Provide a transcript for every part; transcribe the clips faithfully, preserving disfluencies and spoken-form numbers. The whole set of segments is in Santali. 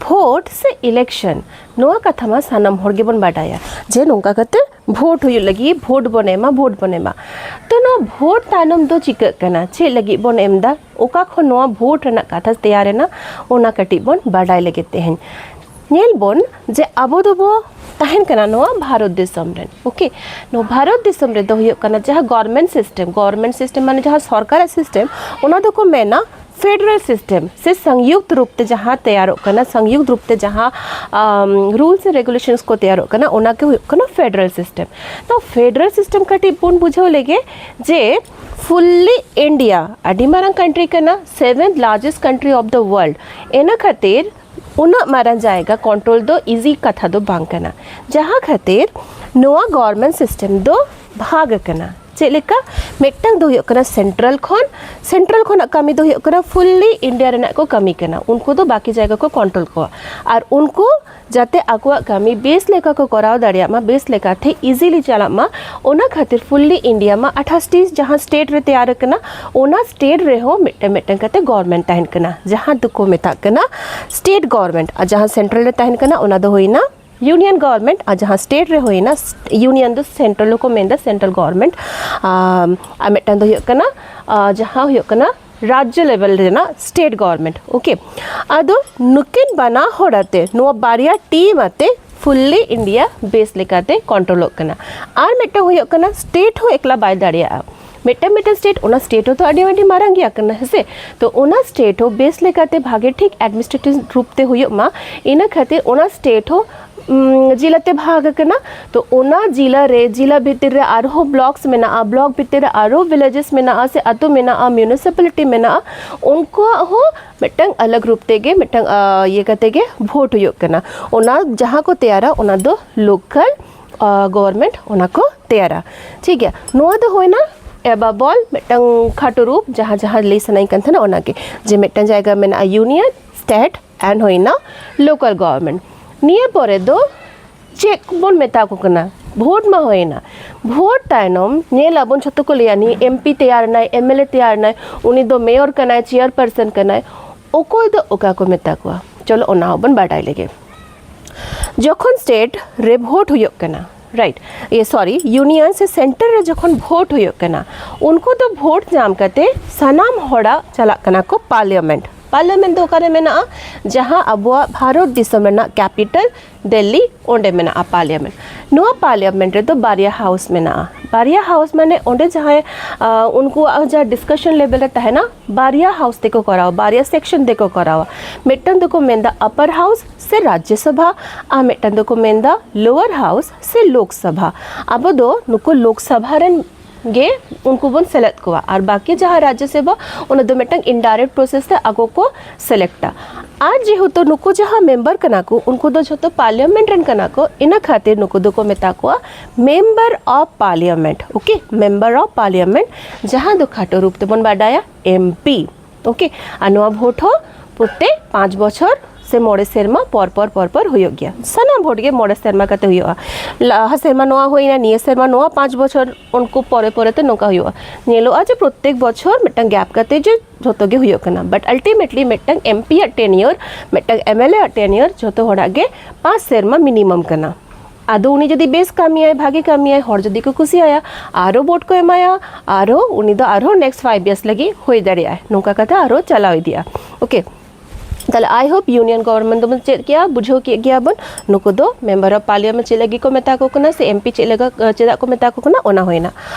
ᱵᱷᱳᱴ ᱥᱮ ᱤᱞᱮᱠᱥᱚᱱ, ᱱᱚᱣᱟ ᱠᱟᱛᱷᱟ ᱢᱟ ᱥᱟᱱᱟᱢ ᱦᱚᱲ ᱜᱮᱵᱚᱱ ᱵᱟᱰᱟᱭᱟ ᱡᱮ ᱱᱚᱝᱠᱟ ᱠᱟᱛᱮ ᱵᱷᱳᱴ ᱦᱩᱭᱩᱜ ᱞᱟᱹᱜᱤᱫ, ᱵᱷᱳᱴ ᱵᱚᱱ ᱮᱢᱟ, ᱵᱷᱳᱴ ᱵᱚᱱ ᱮᱢᱟ᱾ ᱛᱚ, ᱱᱚᱣᱟ ᱵᱷᱳᱴ ᱛᱟᱭᱱᱚᱢ ᱫᱚ ᱪᱤᱠᱟᱹᱜ ᱠᱟᱱᱟ, ᱪᱮᱫ ᱞᱟᱹᱜᱤᱫ ᱵᱚᱱ ᱮᱢ ᱮᱫᱟ, ᱚᱠᱟ ᱠᱷᱚᱱ ᱱᱚᱣᱟ ᱵᱷᱳᱴ ᱨᱮᱱᱟᱜ ᱠᱟᱛᱷᱟ ᱛᱮᱭᱟᱨ ᱮᱱᱟ, ᱚᱱᱟ ᱠᱟᱹᱴᱤᱡ ᱵᱚᱱ ᱵᱟᱰᱟᱭ ᱞᱟᱹᱜᱤᱫ ᱛᱮᱦᱮᱧ᱾ ᱧᱮᱞ ᱵᱚᱱ ᱡᱮ ᱟᱵᱚ ᱫᱚᱵᱚ ᱛᱟᱦᱮᱱ ᱠᱟᱱᱟ ᱱᱚᱣᱟ ᱵᱷᱟᱨᱚᱛ ᱫᱤᱥᱚᱢ ᱨᱮᱱ, ᱳᱠᱮ? ᱱᱚᱣᱟ ᱵᱷᱟᱨᱚᱛ ᱫᱤᱥᱚᱢ ᱨᱮᱫᱚ ᱦᱩᱭᱩᱜ ᱠᱟᱱᱟ ᱡᱟᱦᱟᱸ ᱜᱚᱵᱷᱚᱨᱢᱮᱱᱴ ᱥᱤᱥᱴᱮᱢ, ᱜᱚᱵᱷᱚᱨᱢᱮᱱᱴ ᱥᱤᱥᱴᱮᱢ ᱢᱟᱱᱮ ᱡᱟᱦᱟᱸ ᱥᱚᱨᱠᱟᱨᱟᱜ ᱥᱤᱥᱴᱮᱢ, ᱚᱱᱟ ᱫᱚᱠᱚ ᱢᱮᱱᱟ ᱯᱷᱮᱰᱟᱨᱟᱞ ᱥᱤᱥᱴᱮᱢ ᱥᱮ ᱥᱚᱝᱭᱩᱠᱛ ᱨᱩᱯ ᱛᱮ ᱡᱟᱦᱟᱸ ᱛᱮᱭᱟᱨᱚᱜ ᱠᱟᱱᱟ, ᱥᱚᱝᱭᱩᱠᱛ ᱨᱩᱯ ᱛᱮ ᱡᱟᱦᱟᱸ ᱨᱩᱞᱥ ᱨᱮᱜᱩᱞᱮᱥᱚᱱᱥ ᱠᱚ ᱛᱮᱭᱟᱨᱚᱜ ᱠᱟᱱᱟ, ᱚᱱᱟ ᱜᱮ ᱦᱩᱭᱩᱜ ᱠᱟᱱᱟ ᱯᱷᱮᱰᱟᱨᱟᱞ ᱥᱤᱥᱴᱮᱢ᱾ ᱛᱚ, ᱯᱷᱮᱰᱟᱨᱟᱞ ᱥᱤᱥᱴᱮᱢ ᱠᱟᱹᱴᱤᱡ ᱵᱚᱱ ᱵᱩᱡᱷᱟᱹᱣ ᱞᱮᱜᱮ ᱡᱮ fully India ᱟᱹᱰᱤ ᱢᱟᱨᱟᱝ ᱠᱟᱱᱴᱨᱤ ᱠᱟᱱᱟ, seventh largest country of the world᱾ ᱤᱱᱟᱹ ᱠᱷᱟᱹᱛᱤᱨ ᱩᱱᱟᱹᱜ ᱢᱟᱨᱟᱝ ᱡᱟᱭᱜᱟ ᱠᱚᱱᱴᱨᱳᱞ ᱫᱚ ᱤᱡᱤ ᱠᱟᱛᱷᱟ ᱫᱚ ᱵᱟᱝ ᱠᱟᱱᱟ, ᱡᱟᱦᱟᱸ ᱠᱷᱟᱹᱛᱤᱨ ᱱᱚᱣᱟ ᱜᱚᱵᱷᱚᱨᱢᱮᱱᱴ ᱥᱤᱥᱴᱮᱢ ᱫᱚ ᱵᱷᱟᱜᱽ ᱟᱠᱟᱱᱟ᱾ ᱪᱮᱫ ᱞᱮᱠᱟ? ᱢᱤᱫᱴᱟᱝ ᱫᱚ ᱦᱩᱭᱩᱜ ᱠᱟᱱᱟ ᱥᱮᱱᱴᱨᱟᱞ ᱠᱷᱚᱱ, ᱥᱮᱱᱴᱨᱟᱞ ᱠᱷᱚᱱᱟᱜ ᱠᱟᱹᱢᱤ ᱫᱚ ᱦᱩᱭᱩᱜ ᱠᱟᱱᱟ ᱯᱷᱩᱞᱞᱤ ᱤᱱᱰᱤᱭᱟ ᱨᱮᱱᱟᱜ ᱠᱚ ᱠᱟᱹᱢᱤ ᱠᱟᱱᱟ, ᱩᱱᱠᱩ ᱫᱚ ᱵᱟᱠᱤ ᱡᱟᱭᱜᱟ ᱠᱚ ᱠᱚᱱᱴᱨᱳᱞ ᱠᱚᱣᱟ᱾ ᱟᱨ ᱩᱱᱠᱩ ᱡᱟᱛᱮ ᱟᱠᱚᱣᱟᱜ ᱠᱟᱹᱢᱤ ᱵᱮᱥ ᱞᱮᱠᱟ ᱠᱚ ᱠᱚᱨᱟᱣ ᱫᱟᱲᱮᱭᱟᱜ ᱢᱟ, ᱵᱮᱥ ᱞᱮᱠᱟᱛᱮ ᱤᱡᱤᱞᱤ ᱪᱟᱞᱟᱜ ᱢᱟ, ᱚᱱᱟ ᱠᱷᱟᱹᱛᱤᱨ ᱯᱷᱩᱞᱞᱤ ᱤᱱᱰᱤᱭᱟ ᱢᱟ ᱟᱴᱷᱟᱥᱴᱤ ᱡᱟᱦᱟᱸ ᱥᱴᱮᱴ ᱨᱮ ᱛᱮᱭᱟᱨ ᱟᱠᱟᱱᱟ, ᱚᱱᱟ ᱥᱴᱮᱴ ᱨᱮᱦᱚᱸ ᱢᱤᱫᱴᱟᱝ ᱢᱤᱫᱴᱟᱝ ᱠᱟᱛᱮ ᱜᱚᱵᱷᱚᱨᱢᱮᱱᱴ ᱛᱟᱦᱮᱱ ᱠᱟᱱᱟ, ᱡᱟᱦᱟᱸ ᱫᱚᱠᱚ ᱢᱮᱛᱟᱜ ᱠᱟᱱᱟ ᱥᱴᱮᱴ ᱜᱚᱵᱷᱚᱨᱢᱮᱱᱴ᱾ ᱟᱨ ᱡᱟᱦᱟᱸ ᱥᱮᱱᱴᱨᱟᱞ ᱨᱮ ᱛᱟᱦᱮᱱ ᱠᱟᱱᱟ, ᱚᱱᱟ ᱫᱚ ᱦᱩᱭᱱᱟ ᱤᱭᱩᱱᱤᱭᱚᱱ ᱜᱚᱵᱷᱚᱨᱢᱮᱱᱴ᱾ ᱟᱨ ᱡᱟᱦᱟᱸ ᱥᱴᱮᱴ ᱨᱮ ᱦᱩᱭᱱᱟ, ᱤᱭᱩᱱᱤᱭᱚᱱ ᱫᱚ ᱥᱮᱱᱴᱨᱟᱞ ᱦᱚᱸᱠᱚ ᱢᱮᱱᱫᱟ, ᱥᱮᱱᱴᱨᱟᱞ ᱜᱚᱵᱷᱚᱨᱢᱮᱱᱴ᱾ ᱟᱨ ᱢᱤᱫᱴᱟᱝ ᱫᱚ ᱦᱩᱭᱩᱜ ᱠᱟᱱᱟ, ᱟᱨ ᱡᱟᱦᱟᱸ ᱦᱩᱭᱩᱜ ᱠᱟᱱᱟ ᱨᱟᱡᱽᱡᱚ ᱞᱮᱵᱮᱞ ᱨᱮᱱᱟᱜ ᱥᱴᱮᱴ ᱜᱚᱵᱷᱚᱨᱢᱮᱱᱴ, ᱳᱠᱮ? ᱟᱫᱚ ᱱᱩᱠᱤᱱ ᱵᱟᱱᱟ ᱦᱚᱲ ᱟᱛᱮ, ᱱᱚᱣᱟ ᱵᱟᱨᱭᱟ ᱴᱤᱢ ᱟᱛᱮ ᱯᱷᱩᱞᱞᱤ ᱤᱱᱰᱤᱭᱟ ᱵᱮᱥ ᱞᱮᱠᱟᱛᱮ ᱠᱚᱱᱴᱨᱳᱞᱚᱜ ᱠᱟᱱᱟ᱾ ᱟᱨ ᱢᱤᱫᱴᱟᱝ ᱦᱩᱭᱩᱜ ᱠᱟᱱᱟ, ᱥᱴᱮᱴ ᱦᱚᱸ ᱮᱠᱞᱟ ᱵᱟᱭ ᱫᱟᱲᱮᱭᱟᱜᱼᱟ᱾ ᱢᱤᱫᱴᱟᱝ ᱢᱤᱫᱴᱟᱝ ᱥᱴᱮᱴ, ᱚᱱᱟ ᱥᱴᱮᱴ ᱦᱚᱸ ᱛᱚ ᱟᱹᱰᱤ ᱟᱹᱰᱤ ᱢᱟᱨᱟᱝ ᱜᱮᱭᱟ ᱠᱟᱱᱟ, ᱦᱮᱸ ᱥᱮ? ᱛᱚ ᱚᱱᱟ ᱥᱴᱮᱴ ᱦᱚᱸ ᱵᱮᱥ ᱞᱮᱠᱟᱛᱮ ᱵᱷᱟᱜᱮ ᱴᱷᱤᱠ ᱮᱰᱢᱤᱱᱤᱥᱴᱨᱮᱴᱤᱵᱷ ᱨᱩᱯ ᱛᱮ ᱦᱩᱭᱩᱜ ᱢᱟ, ᱤᱱᱟᱹ ᱠᱷᱟᱹᱛᱤᱨ ᱚᱱᱟ ᱥᱴᱮᱴ ᱦᱚᱸ, ᱩᱢ, ᱡᱮᱞᱟᱛᱮ ᱵᱷᱟᱜᱽ ᱟᱠᱟᱱᱟ᱾ ᱛᱚ ᱚᱱᱟ ᱡᱮᱞᱟ ᱨᱮ, ᱡᱮᱞᱟ ᱵᱷᱤᱛᱤᱨ ᱨᱮ ᱟᱨᱦᱚᱸ ᱵᱞᱚᱠᱥ ᱢᱮᱱᱟᱜᱼᱟ, ᱵᱞᱚᱠ ᱵᱷᱤᱛᱤᱨ ᱨᱮ ᱟᱨᱦᱚᱸ ᱵᱷᱤᱞᱮᱡᱮᱥ ᱢᱮᱱᱟᱜᱼᱟ ᱥᱮ ᱟᱹᱛᱩ ᱢᱮᱱᱟᱜᱼᱟ, ᱢᱤᱭᱩᱱᱤᱥᱤᱯᱟᱞᱤᱴᱤ ᱢᱮᱱᱟᱜᱼᱟ, ᱩᱱᱠᱩᱣᱟᱜ ᱦᱚᱸ ᱢᱤᱫᱴᱟᱝ ᱟᱞᱟᱜᱽ ᱨᱩᱯ ᱛᱮᱜᱮ, ᱢᱤᱫᱴᱟᱝ, ᱟ, ᱤᱭᱟᱹ ᱠᱟᱛᱮ ᱜᱮ ᱵᱷᱳᱴ ᱦᱩᱭᱩᱜ ᱠᱟᱱᱟ᱾ ᱚᱱᱟ ᱡᱟᱦᱟᱸ ᱠᱚ ᱛᱮᱭᱟᱨᱟ, ᱚᱱᱟ ᱫᱚ ᱞᱳᱠᱟᱞ, ᱟ, ᱜᱚᱵᱷᱚᱨᱢᱮᱱᱴ ᱚᱱᱟ ᱠᱚ ᱛᱮᱭᱟᱨᱟ᱾ ᱴᱷᱤᱠ ᱜᱮᱭᱟ, ᱱᱚᱣᱟ ᱫᱚ ᱦᱩᱭᱱᱟ ᱮᱵᱟᱵᱚᱞ ᱢᱤᱫᱴᱟᱝ ᱠᱷᱟᱴᱚ ᱨᱩᱯ, ᱡᱟᱦᱟᱸ ᱡᱟᱦᱟᱸ ᱞᱟᱹᱭ ᱥᱟᱱᱟᱧ ᱠᱟᱱ ᱛᱟᱦᱮᱱᱟ ᱚᱱᱟᱜᱮ, ᱡᱮ ᱢᱤᱫᱴᱟᱝ ᱡᱟᱭᱜᱟ ᱢᱮᱱᱟᱜᱼᱟ ᱤᱭᱩᱱᱤᱭᱚᱱ, ᱥᱴᱮᱴ, ᱮᱱᱰ ᱦᱩᱭᱱᱟ ᱞᱳᱠᱟᱞ ᱜᱚᱵᱷᱚᱨᱢᱮᱱᱴ᱾ ᱱᱤᱭᱟᱹ ᱯᱚᱨᱮ ᱫᱚ ᱪᱮᱫ ᱵᱚᱱ ᱢᱮᱛᱟ ᱠᱚ ᱠᱟᱱᱟ? ᱵᱷᱳᱴ ᱢᱟ ᱦᱩᱭᱱᱟ, ᱵᱷᱳᱴ ᱛᱟᱭᱱᱚᱢ ᱧᱮᱞ ᱟᱵᱚᱱ ᱡᱷᱚᱛᱚ ᱠᱚ ᱞᱟᱹᱭᱟ, ᱱᱤᱭᱟᱹ ᱮᱢ ᱯᱤ ᱛᱮᱭᱟᱨ ᱮᱱᱟᱭ, ᱮᱢ ᱮᱞ ᱮ ᱛᱮᱭᱟᱨ ᱮᱱᱟᱭ, ᱩᱱᱤ ᱫᱚ ᱢᱮᱭᱚᱨ ᱠᱟᱱᱟᱭ, ᱪᱮᱭᱟᱨ ᱯᱟᱨᱥᱚᱱ ᱠᱟᱱᱟᱭ᱾ ᱚᱠᱚᱭ ᱫᱚ ᱚᱠᱟ ᱠᱚ ᱢᱮᱛᱟ ᱠᱚᱣᱟ, ᱪᱚᱞᱚ ᱚᱱᱟ ᱦᱚᱸᱵᱚᱱ ᱵᱟᱰᱟᱭ ᱞᱮᱜᱮ᱾ ᱡᱚᱠᱷᱚᱱ ᱥᱴᱮᱴ ᱨᱮ ᱵᱷᱳᱴ ᱦᱩᱭᱩᱜ ᱠᱟᱱᱟ, ᱨᱟᱭᱤᱴ, ᱤᱭᱟᱹ ᱥᱚᱨᱤ, ᱤᱭᱩᱱᱤᱭᱚᱱ ᱥᱮ ᱥᱮᱱᱴᱟᱨ ᱨᱮ ᱡᱚᱠᱷᱚᱱ ᱵᱷᱳᱴ ᱦᱩᱭᱩᱜ ᱠᱟᱱᱟ, ᱩᱱᱠᱩ ᱫᱚ ᱵᱷᱳᱴ ᱧᱟᱢ ᱠᱟᱛᱮ ᱥᱟᱱᱟᱢ ᱦᱚᱲᱟᱜ ᱪᱟᱞᱟᱜ ᱠᱟᱱᱟ ᱠᱚ ᱯᱟᱨᱞᱤᱭᱟᱢᱮᱱᱴ᱾ ᱯᱟᱨᱞᱤᱭᱟᱢᱮᱱᱴ ᱫᱚ ᱚᱠᱟᱨᱮ ᱢᱮᱱᱟᱜᱼᱟ? ᱡᱟᱦᱟᱸ ᱟᱵᱚᱣᱟᱜ ᱵᱷᱟᱨᱚᱛ ᱫᱤᱥᱚᱢ ᱨᱮᱱᱟᱜ ᱠᱮᱯᱤᱴᱟᱞ ᱫᱤᱞᱞᱤ, ᱚᱸᱰᱮ ᱢᱮᱱᱟᱜᱼᱟ ᱯᱟᱨᱞᱤᱭᱟᱢᱮᱱᱴ᱾ ᱱᱚᱣᱟ ᱯᱟᱨᱞᱤᱭᱟᱢᱮᱱᱴ ᱨᱮᱫᱚ ᱵᱟᱨᱭᱟ ᱦᱟᱣᱩᱥ ᱢᱮᱱᱟᱜᱼᱟ᱾ ᱵᱟᱨᱭᱟ ᱦᱟᱣᱩᱥ ᱢᱟᱱᱮ ᱚᱸᱰᱮ ᱡᱟᱦᱟᱸᱭ, ᱟᱸ, ᱩᱱᱠᱩᱣᱟᱜ ᱡᱟᱦᱟᱸ ᱰᱤᱥᱠᱟᱥᱚᱱ ᱞᱮᱵᱮᱞ ᱨᱮ ᱛᱟᱦᱮᱱᱟ, ᱵᱟᱨᱭᱟ ᱦᱟᱣᱩᱥ ᱛᱮᱠᱚ ᱠᱚᱨᱟᱣᱟ, ᱵᱟᱨᱭᱟ ᱥᱮᱠᱥᱚᱱ ᱛᱮᱠᱚ ᱠᱚᱨᱟᱣᱟ᱾ ᱢᱤᱫᱴᱟᱝ ᱫᱚᱠᱚ ᱢᱮᱱᱫᱟ ᱟᱯᱟᱨ ᱦᱟᱣᱩᱥ ᱥᱮ ᱨᱟᱡᱽᱡᱚ ᱥᱚᱵᱷᱟ, ᱟᱨ ᱢᱤᱫᱴᱟᱝ ᱫᱚᱠᱚ ᱢᱮᱱᱫᱟ ᱞᱳᱣᱟᱨ ᱦᱟᱣᱩᱥ ᱥᱮ ᱞᱳᱠ ᱥᱚᱵᱷᱟ᱾ ᱟᱵᱚ ᱫᱚ ᱱᱩᱠᱩ ᱞᱳᱠ ᱥᱚᱵᱷᱟ ᱨᱮᱱ ᱜᱮ ᱩᱱᱠᱩ ᱵᱚᱱ ᱥᱮᱞᱮᱫ ᱠᱚᱣᱟ, ᱟᱨ ᱵᱟᱠᱤ ᱡᱟᱦᱟᱸ ᱨᱟᱡᱽᱡᱚ ᱥᱚᱵᱷᱟ, ᱚᱱᱟ ᱫᱚ ᱢᱤᱫᱴᱟᱝ ᱤᱱᱰᱟᱭᱨᱮᱠᱴ ᱯᱨᱚᱥᱮᱥ ᱛᱮ ᱟᱠᱚ ᱠᱚ ᱥᱮᱞᱮᱠᱴᱟ᱾ ᱟᱨ ᱡᱮᱦᱮᱛᱩ ᱱᱩᱠᱩ ᱡᱟᱦᱟᱸ ᱢᱮᱢᱵᱟᱨ ᱠᱟᱱᱟ ᱠᱚ, ᱩᱱᱠᱩ ᱫᱚ ᱡᱷᱚᱛᱚ ᱯᱟᱨᱞᱤᱭᱟᱢᱮᱱᱴ ᱨᱮᱱ ᱠᱟᱱᱟ ᱠᱚ, ᱤᱱᱟᱹ ᱠᱷᱟᱹᱛᱤᱨ ᱱᱩᱠᱩ ᱫᱚᱠᱚ ᱢᱮᱛᱟ ᱠᱚᱣᱟ member of parliament. Okay, member of parliament, ᱡᱟᱦᱟᱸ ᱫᱚ ᱠᱷᱟᱴᱚ ᱨᱩᱯ ᱛᱮᱵᱚᱱ ᱵᱟᱰᱟᱭᱟ ᱮᱢᱯᱤ᱾ ᱳᱠᱮ, ᱟᱨ ᱱᱚᱣᱟ ᱵᱷᱳᱴ ᱦᱚᱸ ᱯᱨᱚᱛᱛᱮᱠ ᱯᱟᱸᱪ ᱵᱚᱪᱷᱚᱨ ᱥᱮ ᱢᱚᱬᱮ ᱥᱮᱨᱢᱟ ᱯᱚᱨ ᱯᱚᱨ ᱯᱚᱨ ᱯᱚᱨ ᱦᱩᱭᱩᱜ ᱜᱮᱭᱟ᱾ ᱥᱟᱱᱟᱢ ᱵᱷᱳᱴ ᱜᱮ ᱢᱚᱬᱮ ᱥᱮᱨᱢᱟ ᱠᱟᱛᱮ ᱦᱩᱭᱩᱜᱼᱟ᱾ ᱞᱟᱦᱟ ᱥᱮᱨᱢᱟ ᱱᱚᱣᱟ ᱦᱩᱭᱱᱟ, ᱱᱤᱭᱟᱹ ᱥᱮᱨᱢᱟ ᱱᱚᱣᱟ, ᱯᱟᱸᱪ ᱵᱚᱪᱷᱚᱨ ᱩᱱᱠᱩ ᱯᱚᱨᱮ ᱯᱚᱨᱮ ᱛᱮ ᱱᱚᱝᱠᱟ ᱦᱩᱭᱩᱜᱼᱟ᱾ ᱧᱮᱞᱚᱜᱼᱟ ᱡᱮ ᱯᱨᱚᱛᱛᱮᱠ ᱵᱚᱪᱷᱚᱨ ᱢᱤᱫᱴᱟᱝ ᱜᱮᱯ ᱠᱟᱛᱮ ᱡᱮ ᱡᱷᱚᱛᱚ ᱜᱮ ᱦᱩᱭᱩᱜ ᱠᱟᱱᱟ, but ultimately ᱢᱤᱫᱴᱟᱝ ᱮᱢᱯᱤ ᱟᱜ ᱴᱮᱱᱤᱭᱚᱨ, ᱢᱤᱫᱴᱟᱝ ᱮᱢᱮᱞᱮ ᱟᱜ ᱴᱮᱱᱤᱭᱚᱨ ᱡᱷᱚᱛᱚ ᱦᱚᱲᱟᱜ ᱜᱮ ᱯᱟᱸᱪ ᱥᱮᱨᱢᱟ ᱢᱤᱱᱤᱢᱟᱢ ᱠᱟᱱᱟ᱾ ᱟᱫᱚ ᱩᱱᱤ ᱡᱩᱫᱤ ᱵᱮᱥ ᱠᱟᱹᱢᱤᱭᱟᱭ, ᱵᱷᱟᱜᱮ ᱠᱟᱹᱢᱤᱭᱟᱭ, ᱦᱚᱲ ᱡᱩᱫᱤ ᱠᱚ ᱠᱩᱥᱤᱭᱟᱭᱟ, ᱟᱨᱚ ᱵᱷᱳᱴ ᱠᱚ ᱮᱢᱟᱭᱟ, ᱟᱨᱚ ᱩᱱᱤ ᱫᱚ ᱟᱨᱦᱚᱸ ᱱᱮᱠᱥᱴ ᱯᱷᱟᱭᱤᱵᱷ ᱤᱭᱟᱨᱥ ᱞᱟᱹᱜᱤᱫ ᱦᱩᱭ ᱫᱟᱲᱮᱭᱟᱜᱼᱟᱭ᱾ ᱱᱚᱝᱠᱟ ᱠᱟᱛᱮ ᱟᱨᱚ ᱪᱟᱞᱟᱣ ᱤᱫᱤᱜᱼᱟ᱾ ᱳᱠᱮ, ᱛᱟᱦᱞᱮ I hope union government ᱫᱚᱵᱚᱱ ᱪᱮᱫ ᱠᱮᱜᱼᱟ, ᱵᱩᱡᱷᱟᱹᱣ ᱠᱮᱫ ᱜᱮᱭᱟ ᱵᱚᱱ᱾ ᱱᱩᱠᱩ ᱫᱚ ᱢᱮᱢᱵᱟᱨ ᱚᱯᱷ ᱯᱟᱨᱞᱤᱭᱟᱢᱮᱱᱴ ᱪᱮᱫ ᱞᱟᱹᱜᱤᱫ ᱠᱚ ᱢᱮᱛᱟ ᱠᱚ ᱠᱟᱱᱟ, ᱥᱮ ᱮᱢᱯᱤ ᱪᱮᱫ ᱞᱟᱹᱜᱤᱫ, ᱪᱮᱫᱟᱜ ᱠᱚ ᱢᱮᱛᱟ ᱠᱚ ᱠᱟᱱᱟ, ᱚᱱᱟ ᱦᱩᱭᱱᱟ᱾